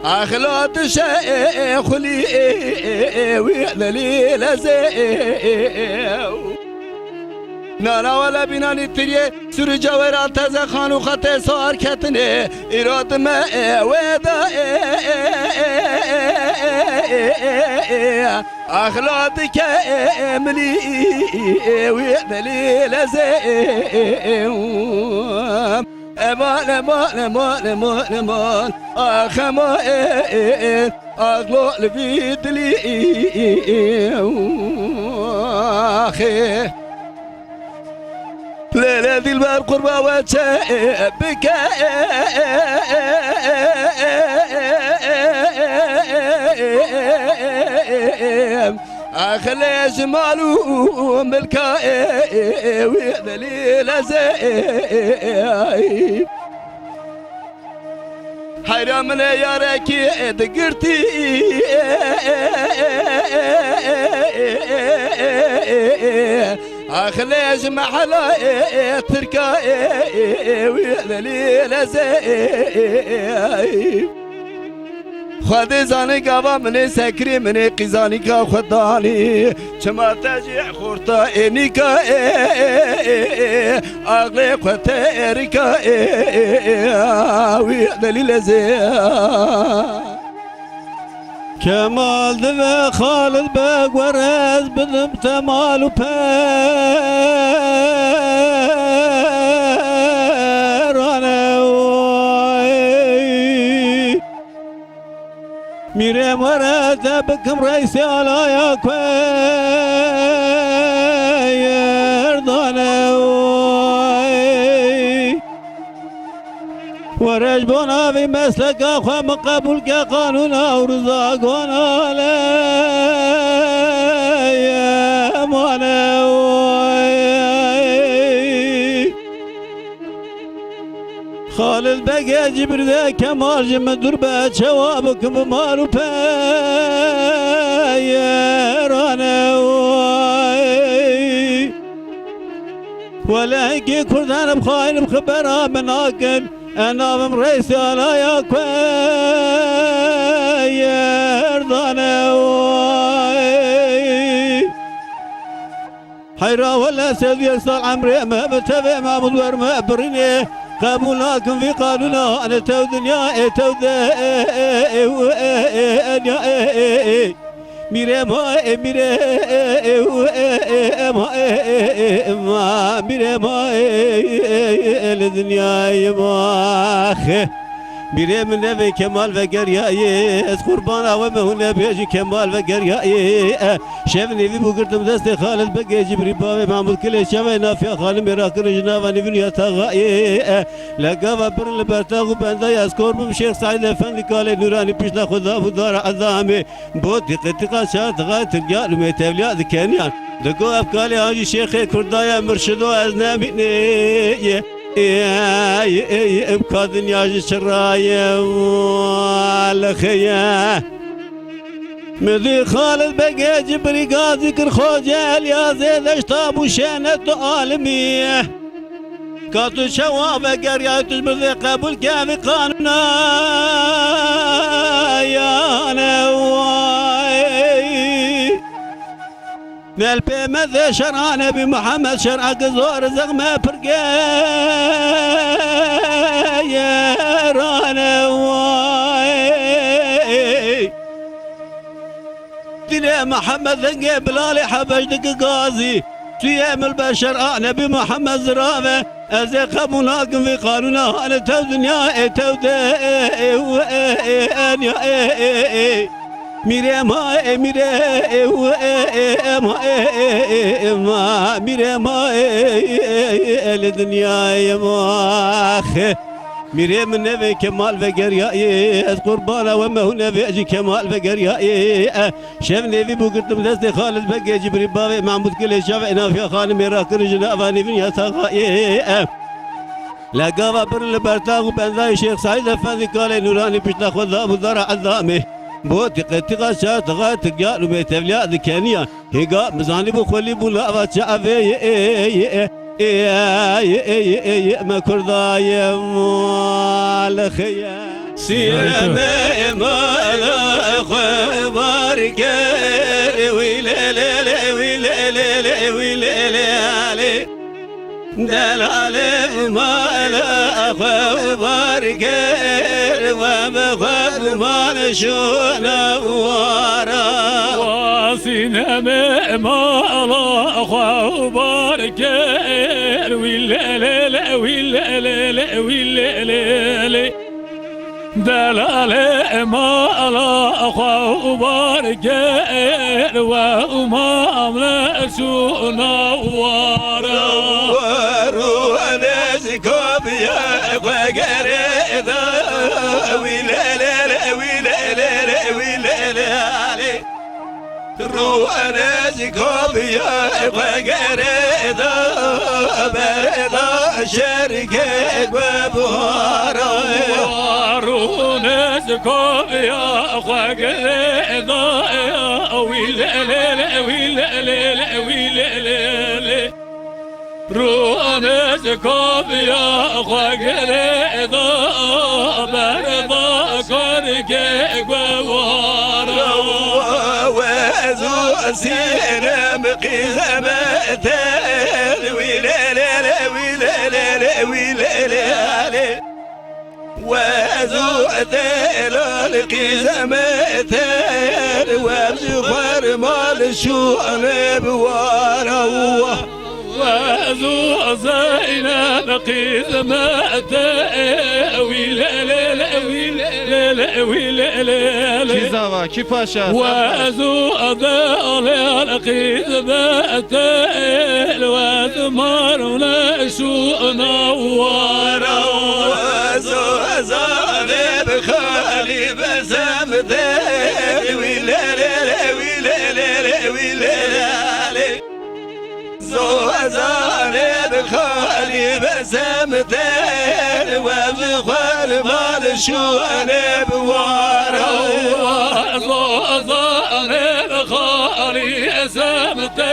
axla dişe xulî wî delîl ez ê. Nana wele Bînanî tiriyê sûrî cewêran teze xan û xetê sar ketinê. Îro dime wê de axla dike milî wî delîl ez ê. Eman, eman, eman, eman, eman. Ax, eman, e, e, e. Axlo li vî dilî, axê. Lêlê dilber qurba we çe bike. Axlê ji mal û milka wî delîl ez ê. Heyra min ê yarekî digirtî. Axlê ji mehela tirka wî delîl ez ê. Xwedê zanî gava min ê sekirî min ê qîzanîka xwe danî. Çima te jî xorta ênîka ê, ê, ê, ê, axlê xwe te êrîka ê, ê, ê, ê, wî delîl ez ê. Kemal dibe Xalid Beg were ez bidim te mal û perane oy. Mîrê were te bikim reysê alaya Kurdane oy. Were ji bo navê mesleka xwe min qebûl ke qanûna û riza gona lê mane oy. Xalid Begê Cîbirde Kemal ji min dûr be, çawa bikim bi mal û peyerane oy. Wele hinkî Kurdan bi xayîn bi xibera min nakin, e navim reysê alaya Kurdane oy. Heyra wele sed yek sal emrê me bi tevê me bi wer me birînê. Qebûl nakin vî qanûna, ne tev dinya ê tev de ê ê ê ê ê ê ê ê ê ê ê. Mîrê ma ê mîrê ê ê ê ê ma ê ê ê ma mîrê ma ê ê ê ê li dinyayê ma xê. Mîrê min nevê Kemal vegeriyayê, ez qurbana we me hûn nebêjî Kemal vegeriyayê. E, şev nêvî bû girtim destê Xalid Begê Cibrî bavê Mahmûd Kilê çavê nafiya xanimê rakirin ji nava nîvîn ya taxayê. E, legava birin li bertax û bendayê ez kor bûm Şêx Seîd Efendî kalê nûranî pişta xwe dabû dara ezamê. Bo tîqe tîqa çar tixay tirgiyan û mêtevliya dikeniyan. Digo ev kalê an jî şêxê kurda ye mirşido ez nemînê. Ê, ê, ê, ê, ev ka dinya ji çi raye, wa lixê ye. Min dî Xalid Begê Cibrî gazî kir Xoce Elyazê deşta bû şenet û alimî. Ka tu çawa vegeriyayî tu ji min vê qebûl ke vî qanûna yane way. Nel pê me zê şer'a Nebî Muhammed şer'eke zor zexme pir gerane way. Dilê Mihemed dengê Bilalê Hebeş dike gazî. Tuyê mil be şer'a Nebî Mihemed zirave. Ez ê qebûl nakim vî qanûna hane tev dinya ê tev de ê ê ê ê enya ê ê ê. Mîrê ma ê mîrê ê ê ê ê ma ê ê ê ma mîrê ma ê ê ê ê li dinyayê ma. Mîrê min nevê Kemal vegeriyayê, ez qurbana we me hûn nevê jî Kemal vegeriyayê. E, şev nêvî bû girtim destê Xalid Begê Cibrî bavê Mahmûd Kilê çavê nafiya xanimê rakirin ji nava nîvîn ya taxayê. E, legava birin li bertax û bendayê Şêx Seîd Efendî kalê nûranî pişta xwe dabû dara ezamê. Bo tîqe tîqa çar tixay tirgiyan û mêtevliya dikeniyan. Hêga min zanîbû xwelî bû nava çavê ye, ê, ye, ê, ye, ê, ye, ê, ye, me kurda ye, lixê ye. Sîneme mala xwe bar ker, wî lê lê lê, wî lê lê lê, wî lê lê lê. Delalê mala xwe bar kir, we bi xwe bi mal şûna wara. Wa sînemê mala xwe bar kir, wî lê lê lê, wî lê lê lê, wî lê lê lê. Delalê mala xwe û bar kir we û mamle şûna wara. Rû nêz kopiya xwe gerê da, wî lê lê lê, wî lê lê lê, wî lê lê lê. Rûnê ji kopiya xwe gerê da, berê da şerikê guhebara. Rûnê ji kopiya xwe gerê da, wî lê lê lê, wî lê lê lê, wî lê lê lê. Rûnê ji kopiya xwe girê da, berda karikê guhewara. Wez û sînem qîzemete, wî lê lê lê, wî lê lê lê, wî lê lê lê. Wez û delal qîzemete, wez xwer mal şûne bi wara. Wez û Zeynep qîzemete, wî lê lê lê, wî lê lê lê, wî lê lê lê. Kî zava, kî paşa? Wez û delal qîzemete, wez marûne şûna wara. Wez û Zane bi xalî be semte, wî lê lê lê, wî lê lê lê, wî lê lê lê. Zozane bi xalî be semte, we bi xwe li mal şûne bi wara. Zozane bi xalî semte,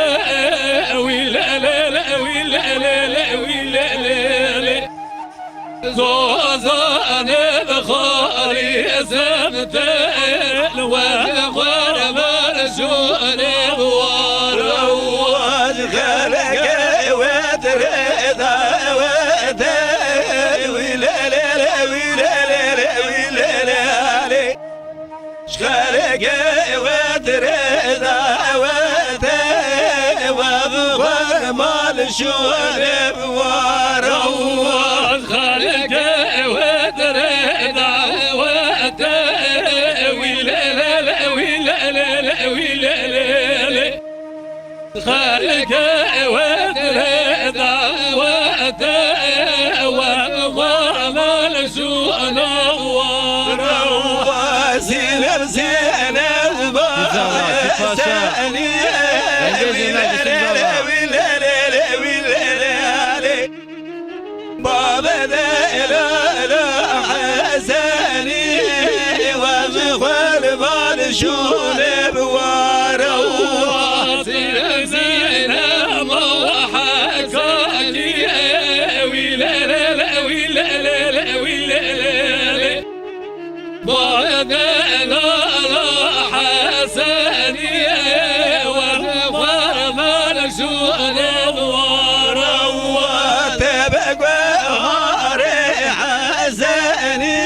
wî lê lê lê, wî lê lê lê, wî lê lê lê. Zozane bi xalî semte, we xwe ber şûne wara. Xelke we dire da we te, wî lê lê lê, wî lê lê lê, wî lê lê lê. Ji xelkê we dire da we te, we bi xwe mal şûne bi wara. Ji xelkê we dire da Xelke ewe dire dawete ewe xwe mal şûna wara. Wazî lerzêne Kî zava, kî paşa? Dengê zêna, kî zava? Bavê de la la Hesenî, wazî xwe li mal şûnê bi wara. Zîne ma hekakî, wî le le le, wî le le le, wî le le le. Bavê de la la Hesenî, wazî xwe mal şûnê bi wara. Tebe guharê Hesenî,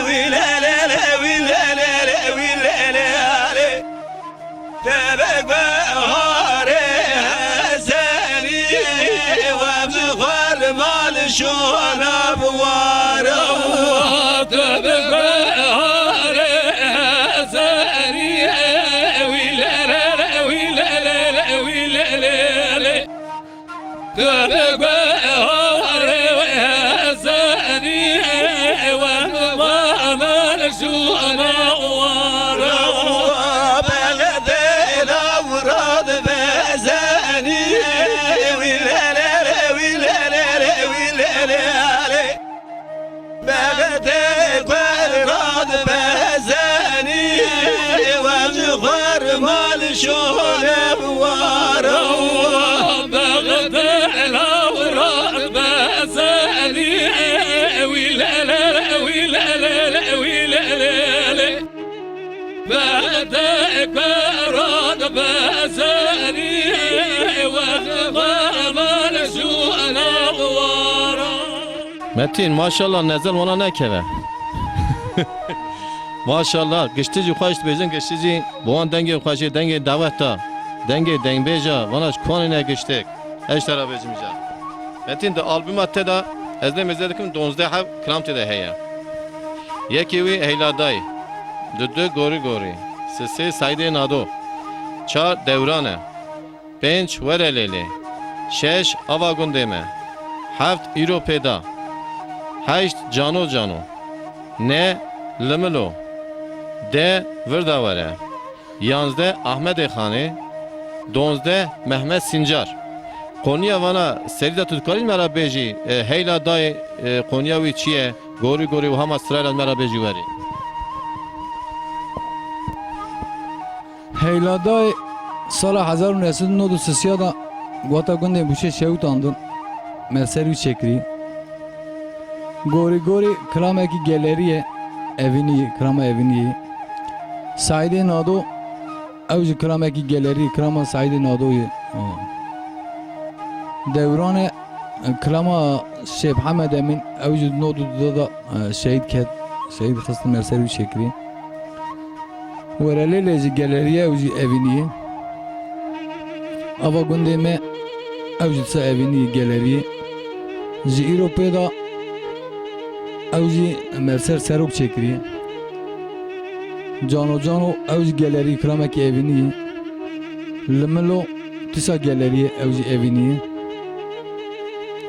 wî le le le, wî le le le, wî le le le. Tebe guharê Hesenî, wazî xwe li mal şûna bi wara. Tebe guharê Hesenî, wî le le le, wî le le le, wî le le le. Tebe guharê Hesenî, wazî xwe mal şûna wara. Bextê lawra dibezenî, wî le le le, wî le le le, wî le le le. Bextê ku radibezenî, wazî xwe li mal şûnê bi wara. Bextê lawra dibezenî, wî le le le, wî le le le, wî le le le. Bextê ku radibezenî, wazî xwe mal şûna wara. Metîn, maşallah, nezel wana nekeve. Maşallah, giştî jî xweş dibêjin, giştî jî bi wan dengê xweşê, dengê daweta, dengê dengbêja, vana ji Kobanê ne giştek. Ez ji te re bêjim îcar. Metîn, di albuma te de ez lê mêze dikim, duwazdeh heb kilam tê de heye. Yekê wî Heyla Dayê, dudu Gorî Gorî, sisê Seydê Nado, çar Dewran e, pênc Were Lêlê, şeş Ava Gundê Me, heft Îro Pêda, heşt Cano Cano, neh Limilo, deh Virda Were, yanzdeh Ahmedê Xanê, donzdeh Mehmet Sincar. Qoniya vana serî de tu dikarî me re bêjî, e, Heyla Dayê, e, qoniya wî çi ye? Gorî gorî û hema sirayla me re bêjî werî. Heyla Dayê sala hezar û neh sed û nod û sisiya de wata gundên Bûşê şewitandin, me ser wî çêkirî. Gorî gorî kilamekî gelerî ye, evînî, kilama evînî ye. Seydê Nado, ew jî kilamekî gelerî, kilama Seydê Nado ye. Dewran e, kilama Şêx Hemed Emîn, ew jî nod û du de, e, şehîd ket, şehîd xistin, me ser wî çêkirî. Were Lêlê jî gelerî ye, ew jî evînî ye. Ava gundê me, ew jî disa evînî ye, gelerî ye. Ji îro pê de ew jî me ser serok çêkiriye. Cano Cano, ew jî gelerî, kilamekî evînî ye. Limilo, disa gelerî ye, ew jî evînî ye.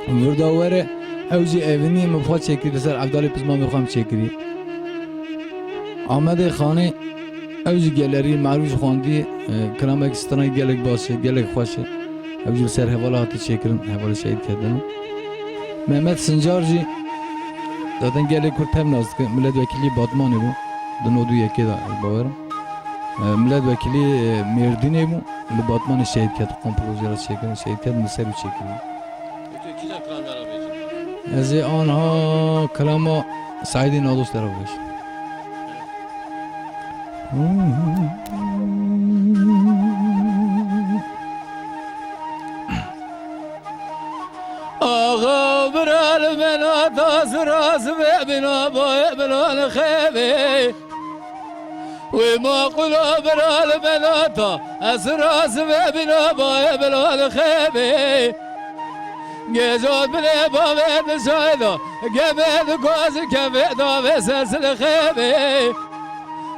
Virda Were, ew jî evînî ye, min xwe çêkirî, li ser Evdalê Pizmamê xwe em çêkirî. Amedê Xanê, ew jî gelerî, merû jî xwendî, e, kilamekî stranî gelek baş e, gelek xweş e. Ew jî li ser hevala hatî çêkirin, hevalê şehîd kedin. Mehmet Sincar jî zaten gelek Kurd tev nas dike, miletvekîlî Batmanê bû. Di nod û yekê de ez bawerim. E, miletvekîlî, e, Mêrdînê bû, li Batmanê şehîd ket, komplo jê re çêkirin, şehîd ket, min ser wî çêkirî. Tu kîjan kilam me re bêjî? Ez ê anha kilama Seîdê Nadoş te re bêjim. Axa bira li me nata, zira zivê bîna bayê bila li xêvê. Wê maqula bira li me nata, ez zira zivê bîna bayê bila li xêvê. Gêja bilê bavê di jayda, gemê di gazî kevê davê ser zilixê bê.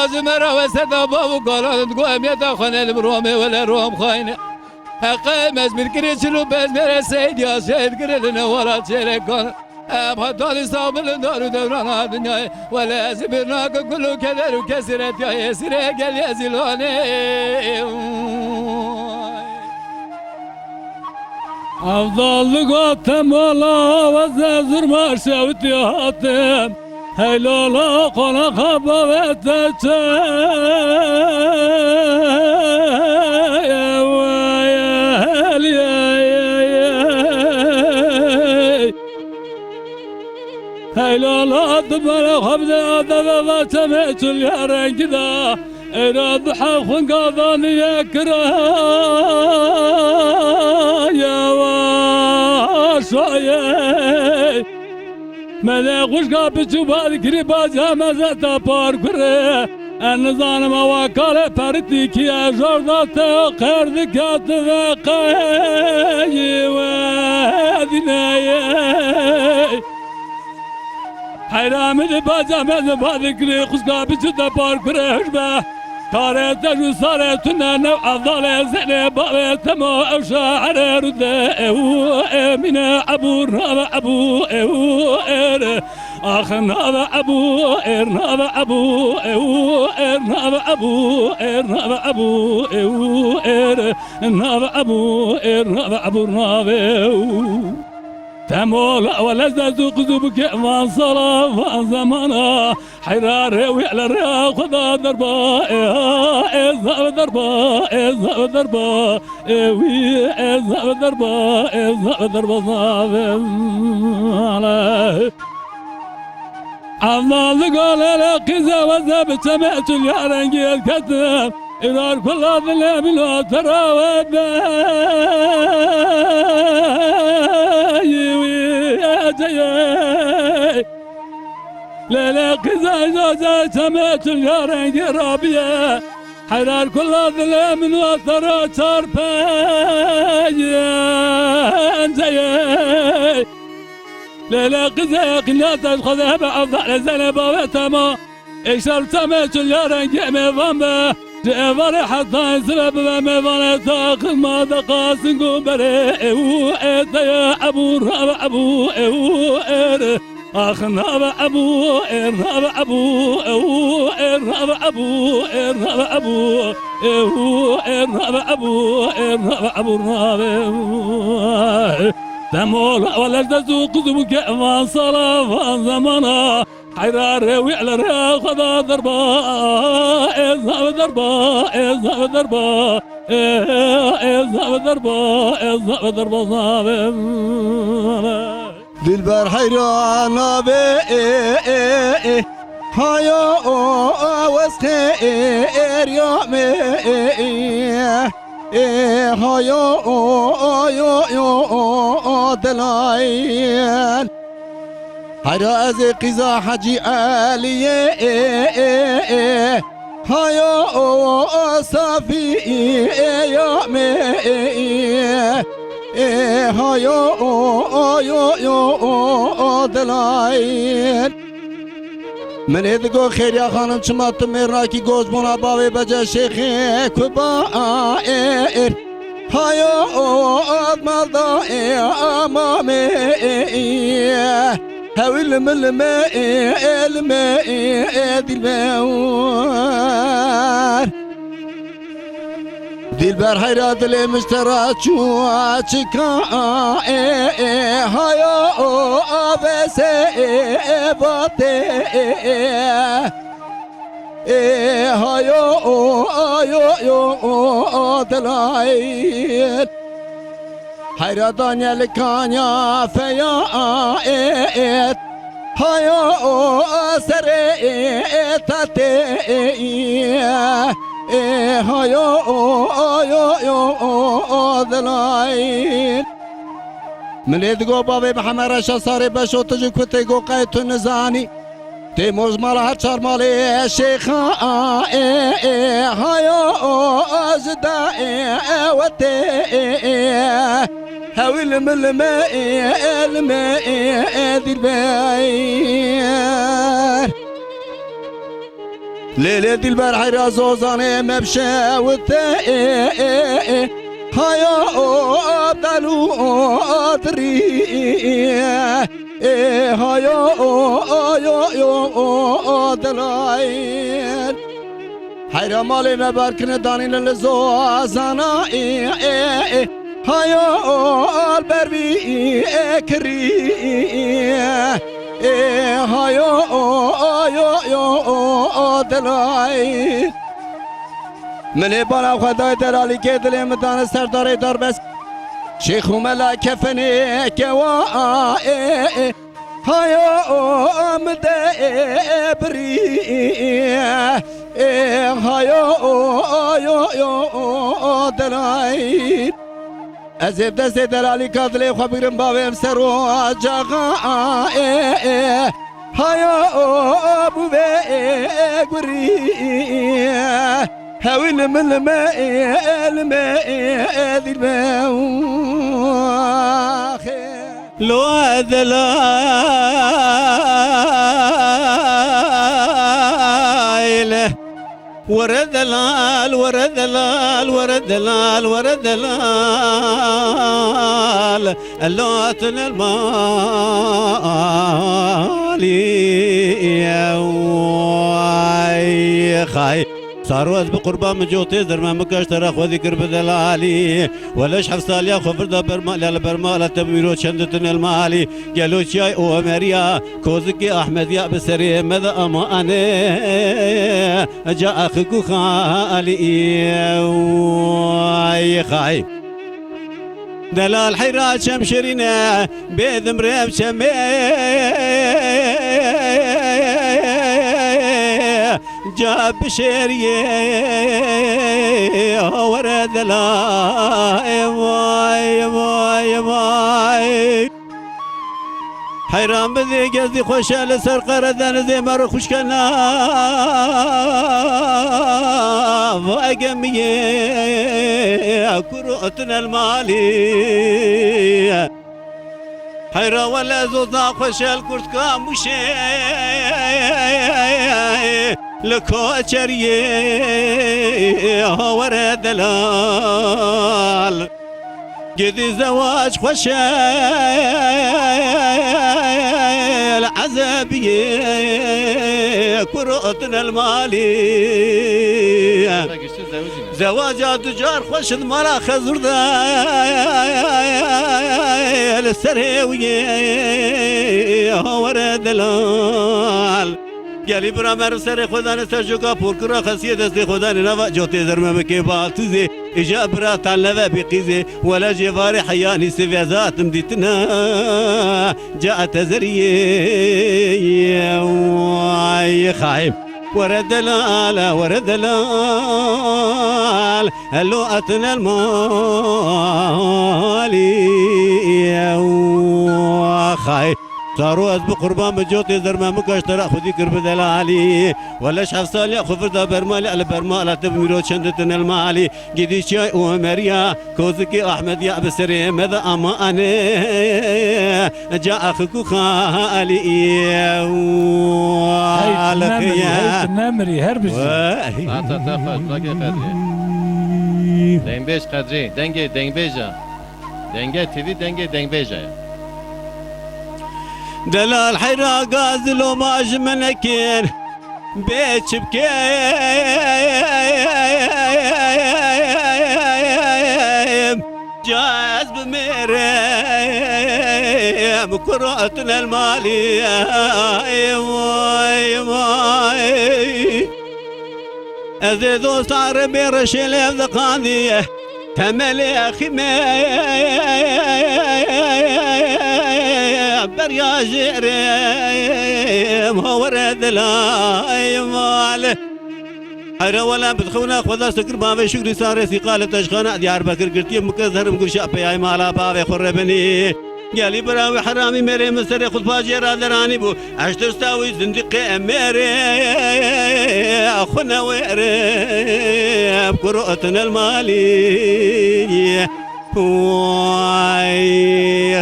Azime ra weseta bav û kalan, digo emiyeta xwe ne li Romê wele Rom xayne. Heqe mezbîr kirê çil û pez, mere Seyd ya şehîd kirê li newala çêrekan. Em hetanî sax bilin dar û dewrana dinyayê. Wele ez ê bîr nakim kul û keder û kesîret ya êsîrê geliyê Zîlanê. Evdal digot temala, weze zurma şewitî hatim. Heylala qonaxa bavete çe. Heylala dibere xwe bide adeve ve çemê çulya rengî de. Êra du heb xwinga daniye kira ye wa şayê. Me de xwişka piçû bad kirî baca mezeta par kurê. Ez nizanim ewa kalê peritî kî ye, jor da te qer dike tu ve qeyî we dîneyê. Heyra min di baca me di badikirê xwişka biçû te par kurê hişbe. Karê te jû sarê tune new evdalê zenê bavê temo ew şairê rûde ew ê mîne ebûr nave ebû ew êr. Ax nave ebû êr nave ebû ew êr nave ebû êr nave ebû ew êr nave ebû êr nave ebûr nave ew. Temol welez de zû qizû bike van sala van zemana. Heyra rê wî ele rê xwe da derba, ê, ê, zav derba, ê, zav derba, ê, wî, ê, zav derba, ê, zav derba, zav, ê, ale. Evdal digo lele qîze weze bi çemê çulya rengî ez ketim. Îrar kula dilê min o tera we de yî wî eceyê. Lele qîze îcaze çemê çulya rengî rabiye. Heyrar kula dilê min o tera çar penceyê. Lele qîze qîna te ji xwe de hebe evdalê zenê bavê tema. Êşar çemê çulya rengê mêvan be. Ji êvarê heta sibe bibe mêvanê te xizma de qasin ku berê. Ew ê te ye ebû rabe ebû ew êr. Ax nabe ebû êr nabe ebû ew êr nabe ebû êr nabe ebû ew êr nabe ebû êr nabe ebû nabe. Temol welez de zû qizû ke van sala van zemana. Heyra rê wî ele rê xwe da derba, ê zave derba, ê zave derba, ê, ê zave derba, ê zave derba zave. Dilber heyra nabe, ê, ê, ê. Hayo, o, o, wesxê, ê, ê, riyame, ê, ê. Ê, hayo, o, o, yo, yo, o, o, dilayên. Hera ez ê qîza Hecî Eliyê, ê, ê, ê. Hayo, o, o, o, Safî, ê, ya me, ê, ê. Ê, hayo, o, o, yo, yo, o, o, dilayên. Min ê digo Xêriya xanim çima tu mêrnakî goşbona bavê Bece Şêxê Kuba êr. Hayo o malda ê amamê ê. Hewî lime lime ê, ê lime ê, ê dilme war. Dilber heyra dilê min ji te re çû çika ê, ê, haya o avese ê, ê, vate ê, ê, ê, haya o ayo yo o dilayên. Heyra daniye li kanya feya ê, ê, Hayo o serê tate ê, ê, hayo o, o, yo, yo, o, o, dilayên. Min ê digo bavê Mihemed Reşa Sarê Beşo tu ji ku tê go qey tu nizanî. Tê mozmala her çar malê şêxa ê, ê, hayo o, o, ji da ê, e, wetê ê, ê. Hewî lime lime ê, ê, lime ê, ê, dilber. Lê lê dilber heyra zozanê me bişewite, haya o delû o dirî, haya o yo yo o delay. Heyra malê me berkine danîne li zozana, haya o bervî kirî. Ê hayo, o, yo, yo, o, o, dilay. Milê bala xwe dayê delalîkê dilê min dane serdarê darbez. Şêx û mela kefenê kewa, ê, ê. Hayo, o, min de, ê, birî. Ê hayo, o, yo, yo, o, o, dilay. Ez ê bi destê delalîka dilê xwe bigrim bavê em ser û caxa, ê, ê. Haya o bû vê, ê, gurî. Hewî li min li me, ê, li me, ê, ê, dîl me. Lo delal. Were delal, were delal, were delal, were delal. Elo atin el malî. Ay xay. Saro ez bi qurban min cotê zerme min kaş tera xwe dikir bi delalî. Weleş heft saliya xwe vir da bermaliya li bermala te bi mîro çend ditin el malî. Gelo çiyay Omeriya, Kozikê Ahmediya bi serê me de amane. Ca axik û xalî. Ay xay. Delal heyra çem şirîne, bêdim rêv çemê. Ca bişêriyê, were delal. Vay, vay, vay. Heyran bidî gezdî xweşe li ser qere denizê me ro xwişke nav egemiyê kuro tinel malî. Heyra wele zoza xweşe li kurtka muşê li koçeriyê were delal. Gidî zewac xweş e, li ezebiyê kuro tinel malî. Zewaca du car xweş in mala xezûr de, li serê wî yê were delal. Gelî bira me ri serê xwe dane ser coka porkira xesiyê destê xwe dane nava cotê zermemekê baltizê. Îja bira tan leve bî qîzê. Wele jê varê heyanî sivya zatim dîtina. Ca te zeriyê. Ay xayim. Were delal, were delal. Elo atin el malî. Xay. Saro ez bi qurban bi cotê zerme min kaş tera xwedî kir bi delalî. Wele ji heft saliya xwe vir da bermalî, li bermala te bi mîro çend ditin el malî. Gidî çiyay Omeriya, Kozikê Ahmediya bi serê me de amane. Ca axik û xalî. Hey, tu nemirî, hey, tu nemirî, her bijî. Saeta te xweş, Qedrî. Dengbêj Qedrî, dengê dengbêja. Denge T V dengê dengbêja ye. Delal heyra gaz loma ji min nekir. Bê çi bikim? Ca ez bimêrim. Kuro tinel malî. Vay, vay. Ez ê dosta rebê reşê lê ev diqandî. Temelê xîmê berya jêrê hawere dilay mal. Heyre wele bidxewne xweda sikir bavê şukrî sarê sîqalê teşxana Diyarbekir girtiye mike zerim gurşa peyay mala bavê xwe rebinî. Gelî bira wî heramî mêrê min serê xwe pacê ra deranî bû. Ez tirsa wî zindiqê em mêrê xwe newêrê, em kuro tinel malî. Way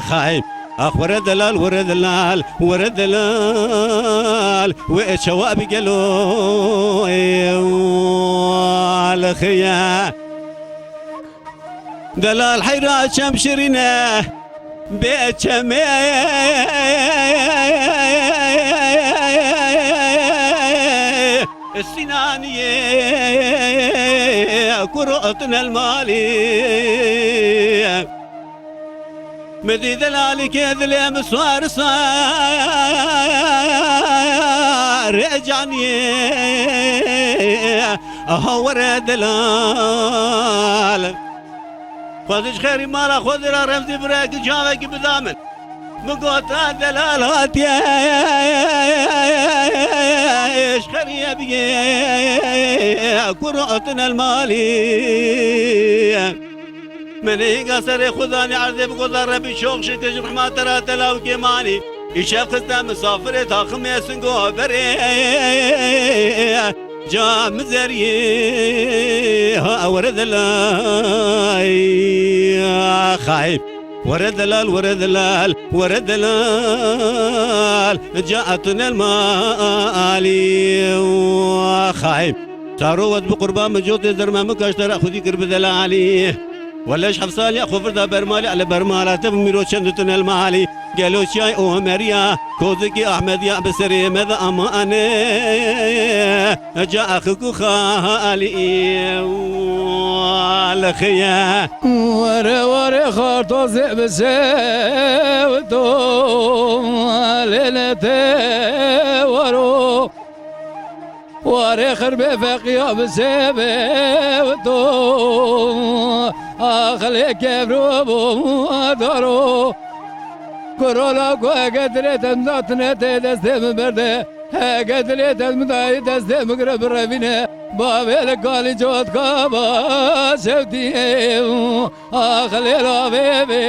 xay. Ax were delal, were delal, were delal, wê çawa bi gelo ê walixiye. Delal heyra çem şirîne, bê çemê Sînaniyê, kuro tinel malî. Min dî delalîkê dilê min sar sar e caniyê. Aha were delal. Xwedî ji xêrî mala xwe dira Remzî birayekî çavekî bida min. Min got a delal hatiye. Ji xêrî ye bigê. Kuro tinel malî. Min hînga serê xwe danî erdê, bigota Rebî çok şikir ji rehma te re delal kêmanî. Îşev xiste misafirê taximê singo berê. Ca mizeriyê ha were delal. Xayb. Were delal, were delal, were delal. Ca tunel malî. Xayb. Çaro wet bi qurban min cotê derme min kaştera xwedî kir bi delalî. Wele ji heft saliya xwe vir da bermalî, ele bermala te bi mîro çend ditin el malî. Gelo çiyay Omeriya, kozikî Ahmediya bi serê me de amane. Ca axik û xalî walixiye. Were were xartozê bi sewto, lêle te wero. Warê xirbê feqiya bi sêvê to, axilê kevro bo daro. Kurola ku hege dilê te min datine tê destê min berde. Hege dilê te min dayê destê min gire birevîne. Bavê li kalî cotka ba şewtiyê. Ax lêla vê vê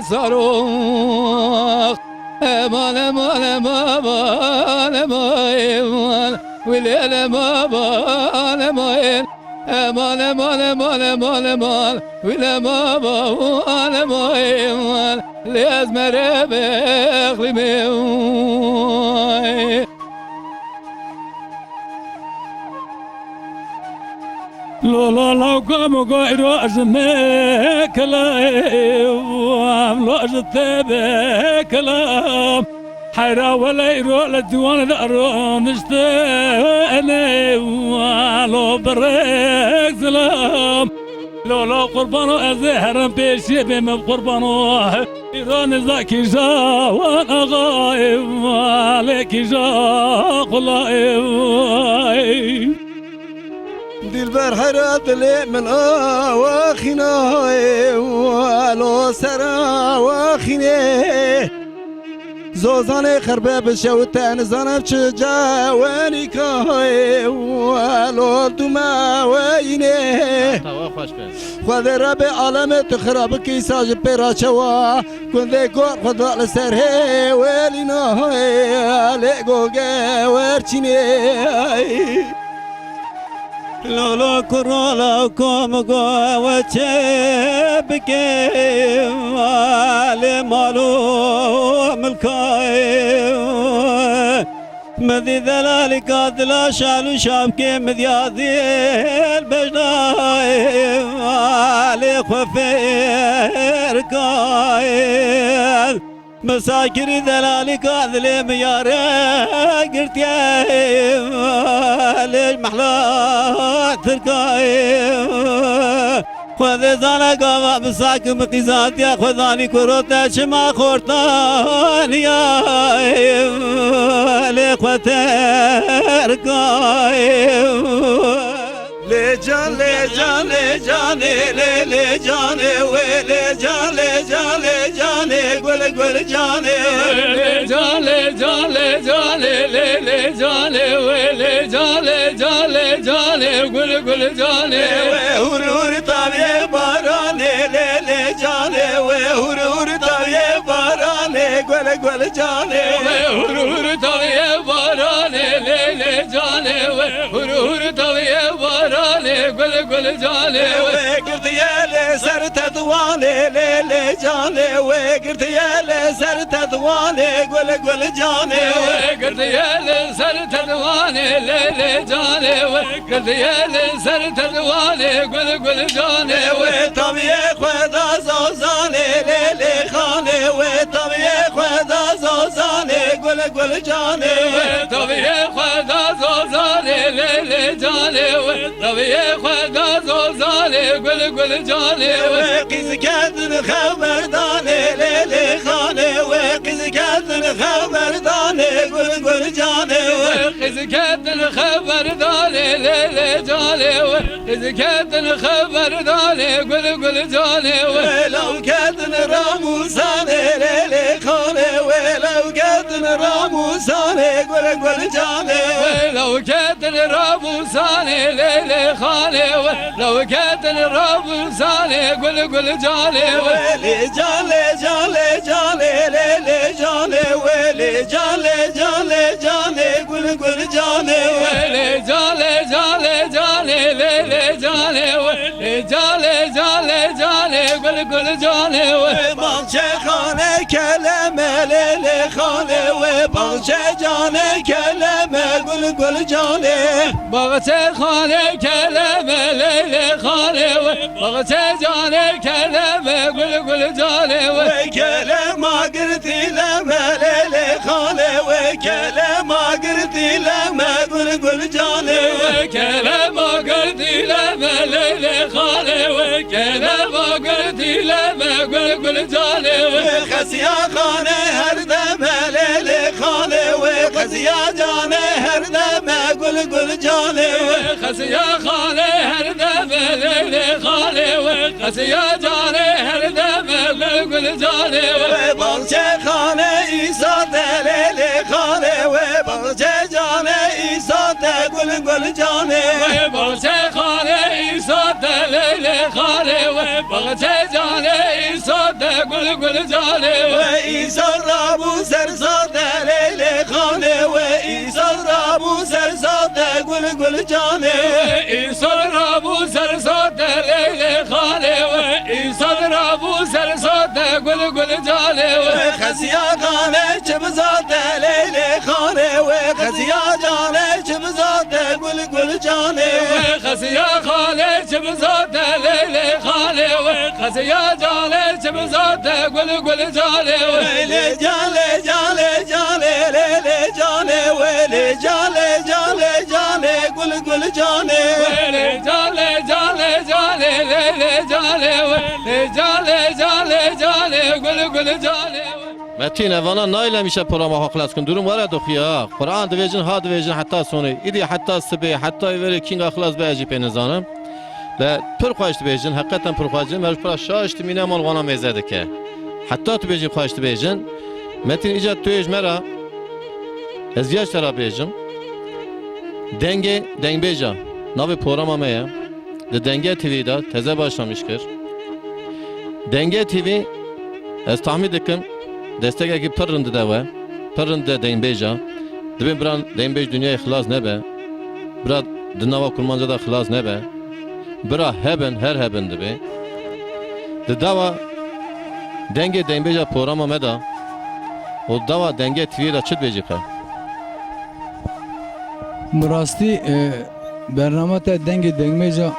sarox. Emal, emal, emal, emal, emal. Wî lêl emal, emal. Emal, emal, emal, emal, emal. Wî lê emal, emal. Lê ez mere bexlî me. Lo lo lo gamo go iro ez me kelam, lo ez te be kelam. Heyra wele iro le diwan de aro nişte ene, lo berek selam. Lo lo qurbano ez ê herim pêşiyê bê min qurbano. Îro nizakî ja wan axa ê, lê kîja qula ê. Dilber hera dilê min awa xîna ê, lo sera wa xînê. Zozanê xerbe bi şew te nizanim çi cawenî ka ê, lo duma weyînê. Tawa xweş be. Xwedê Rebê alemê tu xira bikî sa ji pê ra çewa. Gundê gor xwe da li ser hêwelîna, lê goge werçînê. Lolo kurola kom go we çê bike, lê malo milkayê. Min dî delalîka dila şal û şapkê min diya dîl bejnayê, alê xwe fêr kayê. Min sakirî delalîka dilê min yare girtiye, lê mehla tirkayê. Xwedê zana gava bi sak min qîzantiya xwe zanî kuro te çima xortaniya lê xwe terkayê. Lê can, lê can, lê canê, lê, lê canê wê, lê can, lê can, lê canê, gul, gul canê. Lê can, lê can, lê canê, lê, lê canê wê, lê can, lê can, lê canê, gul, gul canê. Wê hur, hur tavê baranê, lê, lê canê, wê hur, hur tavê baranê, gul, gul canê. Wê hur, hur tavê baranê, lê, lê canê, wê hur, hur tavê baranê, gul, gul canê. Wê girtiye lê ser te diwanê, Lê lê canê wê girtiye li ser tedwanê, gul gul canê wê. Girtiye li ser tedwanê, lê lê canê wê. Girtiye li ser tedwanê, gul gul canê wê. Wê taviyê xwe da zozanê, lê lê xanê wê. Taviyê xwe da zozanê, gul gul canê wê. Wê taviyê xwe da zozanê, lê lê canê wê. Taviyê xwe da zozanê, gul gul canê wê. Wê qîzketin xeberdanê, lê lê xanê wê. Qîzketin xeberdanê, gul gul canê wê. Wê qîzketin xeberdanê, lê lê canê wê. Qîzketin xeberdanê, gul gul canê wê. Wê lawketin ramûsanê, lê lê xanê wê. Lawketin ramûsanê, gul gul canê wê. Wê lawketin ramûsanê, lê lê xanê wê. Lawketin ramûsanê, gul gul canê wê. Wê lê canê, canê, canê, lê lê canê wê. Lê canê, canê, canê, gul gul canê wê. Wê lê canê, canê, canê, lê lê canê wê. Lê canê, canê, canê, gul gul canê wê. Wê baxçe xane keleme, lê lê xanê wê. Baxçe canê keleme, gul gul canê. Baxçe xane keleme, lê lê xanê wê. Baxçe canê keleme, gul gul canê wê. Wê kelema girtî leme, lê lê xanê wê. Kelema girtî leme, gul gul canê wê. Wê kelema girtî leme, lê lê xanê wê. Kelema girtî leme, gul gul canê wê. Wê xesiya xanê her deme, lê lê xanê wê. Xesiya canê her deme, gul gul canê wê. Wê xesiya xanê her deme, lê lê xanê wê. Xesiya canê her deme, gul gul canê wê. Wê baxçe xane îsa te, lê lê xanê wê. Baxçe canê îsa te, gul gul canê wê. Wê baxçe xane îsa te, lê lê xanê wê. Baxçe canê îsa te, gul gul canê wê. Wê îsa rabû ser sa te, lê lê xanê wê. Îsa rabû ser sa te, gul gul canê wê. Wê îsa rabû ser sa te, lê lê xanê wê. Îsa rabû ser sa te, gul gul canê wê. Wê xesiya xane çi bi sa te, lê lê xanê wê. Xesiya canê çi bi sa te, gul gul canê wê. Wê xesiya xane çi bi sa te, lê lê xanê wê. Xesiya canê çi bi sa te, gul gul canê wê. Wê lê can, lê can, lê can, lê lê lê canê wê. Lê can, lê can, lê canê, gul gul canê wê. Wê lê can, lê can, lê canê, lê lê canê wê. Lê can, lê can, lê canê, gul gul canê wê. Metîn, evana naylemişe programa xwe xilas kin. Durum were doxiya. Quran divêjin, ha divêjin heta sonê. Îdî heta sibê, heta êverê kînga xilas be, ez jî pê nizanim. Be pir xweş dibêjin, heqeten pir xweş dibêjin. Meriv pira şaş dimîne, mal wana mêze dike. Heta tu bêjî xweş dibêjin. Metîn, îca tu êj me ra, ez viya ji te ra bêjim. Dengê dengbêja navê programa me ye. Di Denge T V de teze başlamiş kir. Denge T V, ez tahmîn dikim, destekekî pir rind dide we, pir rind dide dengbêja. Dibên biran dengbêj dinyayê xilas nebe. Bira di nava kurmanca de xilas nebe. Bira hebin, her hebin dibe. Di dava dengê dengbêja programa me de û dava Denge T V de çi dibêjî qe? Bi rastî, e, bernama te Dengê Dengbêja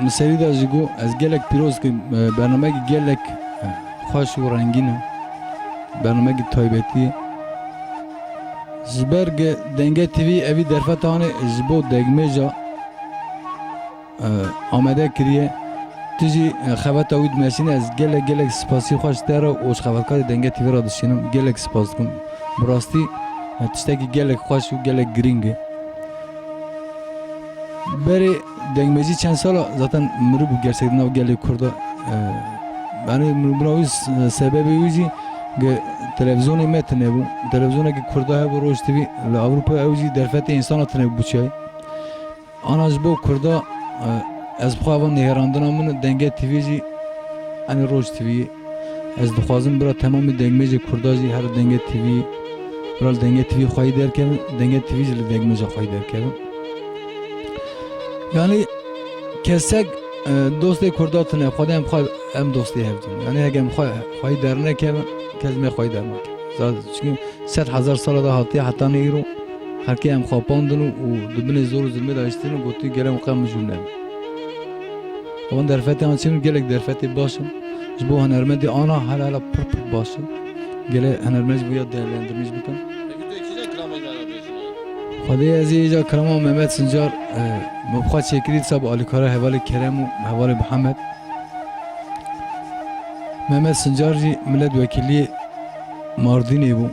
Min serî de jî got, ez gelek pîroz kim, e, bernameyekî gelek, e, xweş û rengîn e. Bernameyekî taybetî ye. Ji ber ge-, Denge T V evî derfeta wan ê ji bo degmêja, e, amade kiriye. Tu jî, e, xebata wî dimeşîne, ez gelek, gelek spasî xwe ji te re û ji xebatkarê Denge T V re dişînim. Gelek spas dikim. Bi rastî, e, tiştekî gelek xweş û gelek girîng e. Berê dengmejî çend sala zaten miribû gerçek di nav gelê Kurda. E, yani miribûna wî s-, sebebê wî jî ge-, televîzyonê me tune bû. Televîzyonekî Kurda hebû, Roj T V, li Ewropa ew jî derfetê însana tune bû çiyayê. Ana ji bo Kurda, e, ez bi xwe eva nêherandina min, Denge T V jî, yani Roj T V. Ez dixwazim bira temamê dengmêjê Kurda jî her Denge T V, bira li Denge T V xweyî derkevin, Denge T V jî li dengmêja xweyî derkevin. Yani kesek, e, dostê Kurda tune, xwedê em xwe em dostê hev dibin. Yanî heke em xwe, xweyî dernekevin, kes me xweyî dernake. Za-, çunke sed hezar sala da hatiye heta ne îro xelkê em xapandin û, û di binê zor û zilmê de hiştin û gotiye gelê em qe mijûl nebin. Ewan derfetê an çin gelek derfetê baş in. Ji bo hunermendê ana hele hele pir pir baş in. Gelê hunermend ji bo ya değerlendirmiş bikin. Peki tu kîja kilamê me re bêjin ha? Xwedê ez ê îca kilama Mehmet Sincar, e, me bi xwe çêkirî disa bi alîkara hevalê Kerem û hevalê Mihemed. Mehmet Sincar jî miletwekîliyê Mardînê bû.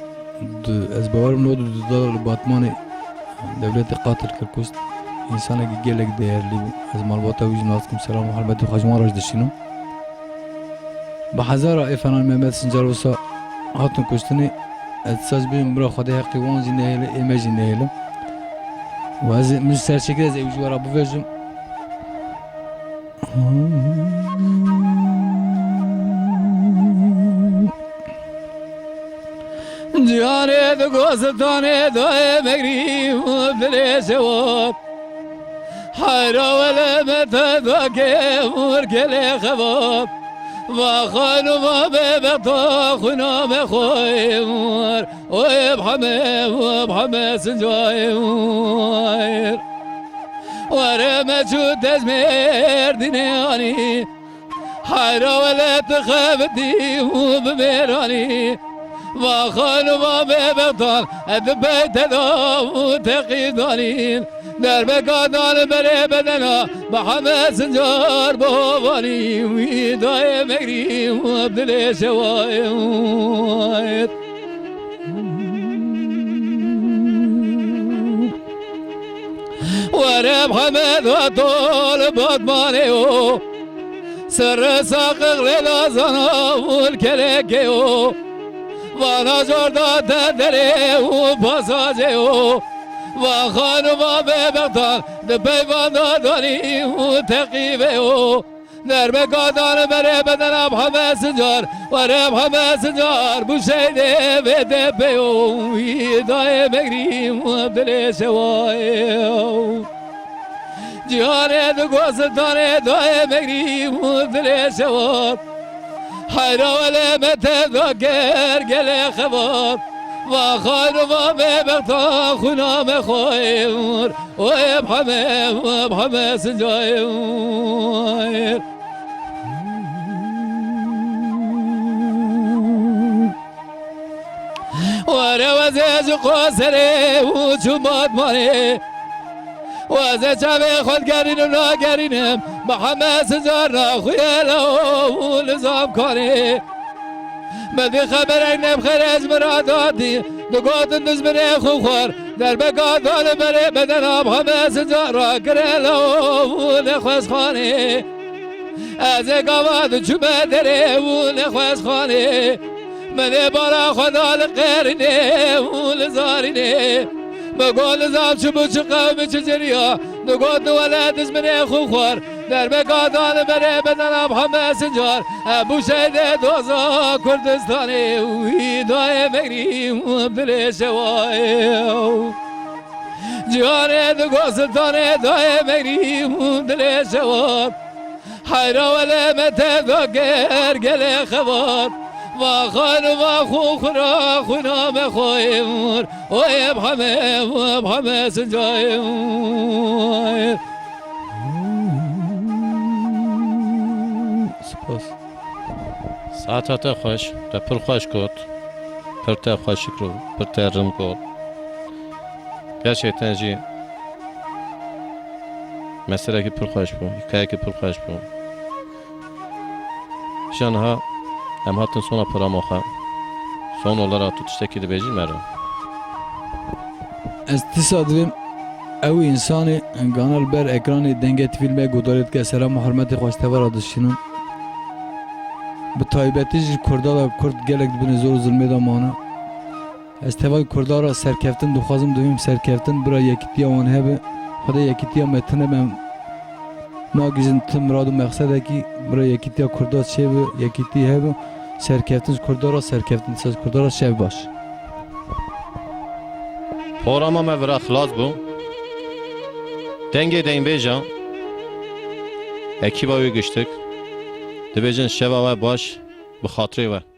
Di, ez bawer im, nod û du da li Batmanê dewletê qatil kir, kuşt. Însanekî gelek değerlî bû. Ez malbata wî jî nas dikim, selam û hurmetê xwe ji wan re jî dişînim. Bi hezara êfenanê Mehmet Sincar wisa hatin kuştinê, ez disa jî bêjim, bira Xwedê heqê wan jî nehêle, ê me jî nehêle. Û ez ê, min ji ser çêkir, ez ê wî ji we re bivêjim. Cihanê di gozitanê dayê megrî û dilê şewat. Heyra wele me te dake ûr gelê xevat. Va xan û va bêbexta xwîna me xwêr. Oy Heme, oy Heme Sincayê. Were me çû dest Mêrdînê anî. Heyra wele tu xebitî û bi mêranî. Va xan û va bêbextan, ez di pey te da û teqî danîn. Derbeka dan berê bedena, Mihemed Sincar bovanî. Wî dayê megrî û dilê şewayê. Were Mihemed ve tol Batmanê o. Sirri saqiq lê lazana û kelekê o. Vana jorda te derê û pasacê o. Va xan û va bêbextan di peyvanda danî û teqîvê o. Derbe gadan berê bedena Mihemed Sincar. Were Mihemed Sincar bu şeyde ve de pey o. Dayê megrî û dilê şewayê. Cihanê di gozitanê dayê megrî û dilê şewat. Heyra wele me te da ger gelê xevat. Va xayr û va bêbexta xwîna me xwêr. Oy Heme, oy Heme Sincayê. Were wezê ji Qoserê û çû Batmanê. Wezê çavê xwe digerîn û nagerînim. Mihemed Sincar naxuye law û li Zamkanê. Me vê xeberek nebxerê ji min re datî. Digotin dijminê xwe xwar. Derbeka dal berê bedena Mihemed Sincar rakire law û nexwezxanê. Ez ê gava diçûme derê û nexwezxanê. Min ê bala xwe da li qêrînê û li zarînê. Me got li zam çi bû, çi qewm, çi ciriya. Digot wele dijminê xwe xwar. Derbeka da li berê bedena Mihemed Sincar. Ev bû şeydê doza Kurdistanê. Wî dayê megrî û dilê şewayê. Cihanê di gozitanê dayê megrî û dilê şewat. Heyra wele me te da ger gelê xevat. Va xan û va xû xura xwîna me xwêr. Oy Heme, oy Heme Sincayê. Spas. Saeta te xweş, te pir xweş got. Pir te xweşik û pir te rind got. Gerçekten jî meselekî pir xweş bû, hikayekî pir xweş bû. Îja niha em hatin sona programa xwe. Son olarak tu tiştekî dibêjî me re? Ez dîsa divêm ew însanê gana li ber ekranê Dengê T V li me guhdarî dike, selam û hurmetê xwe ji teva re dişînim. Bi taybetî jî Kurda de, Kurd gelek di binê zor û zilmê de mane. Ez tevayî Kurda re serkeftin dixwazim, divêm serkeftin, bira yekîtiya wan hebe. Xwedê yekîtiya me tune be, em nagihîjin ti mirad û mexsedekî, bira yekîtiya Kurda çêbe, yekîtî hebe. Serkeftin ji Kurda re serkeftin, dîsa ji Kurda re şev baş. Programa me vira xilas bû. Dengê deynbêja ekîba wî giştik. Dibêjin şeva we baş, bi xatirê we.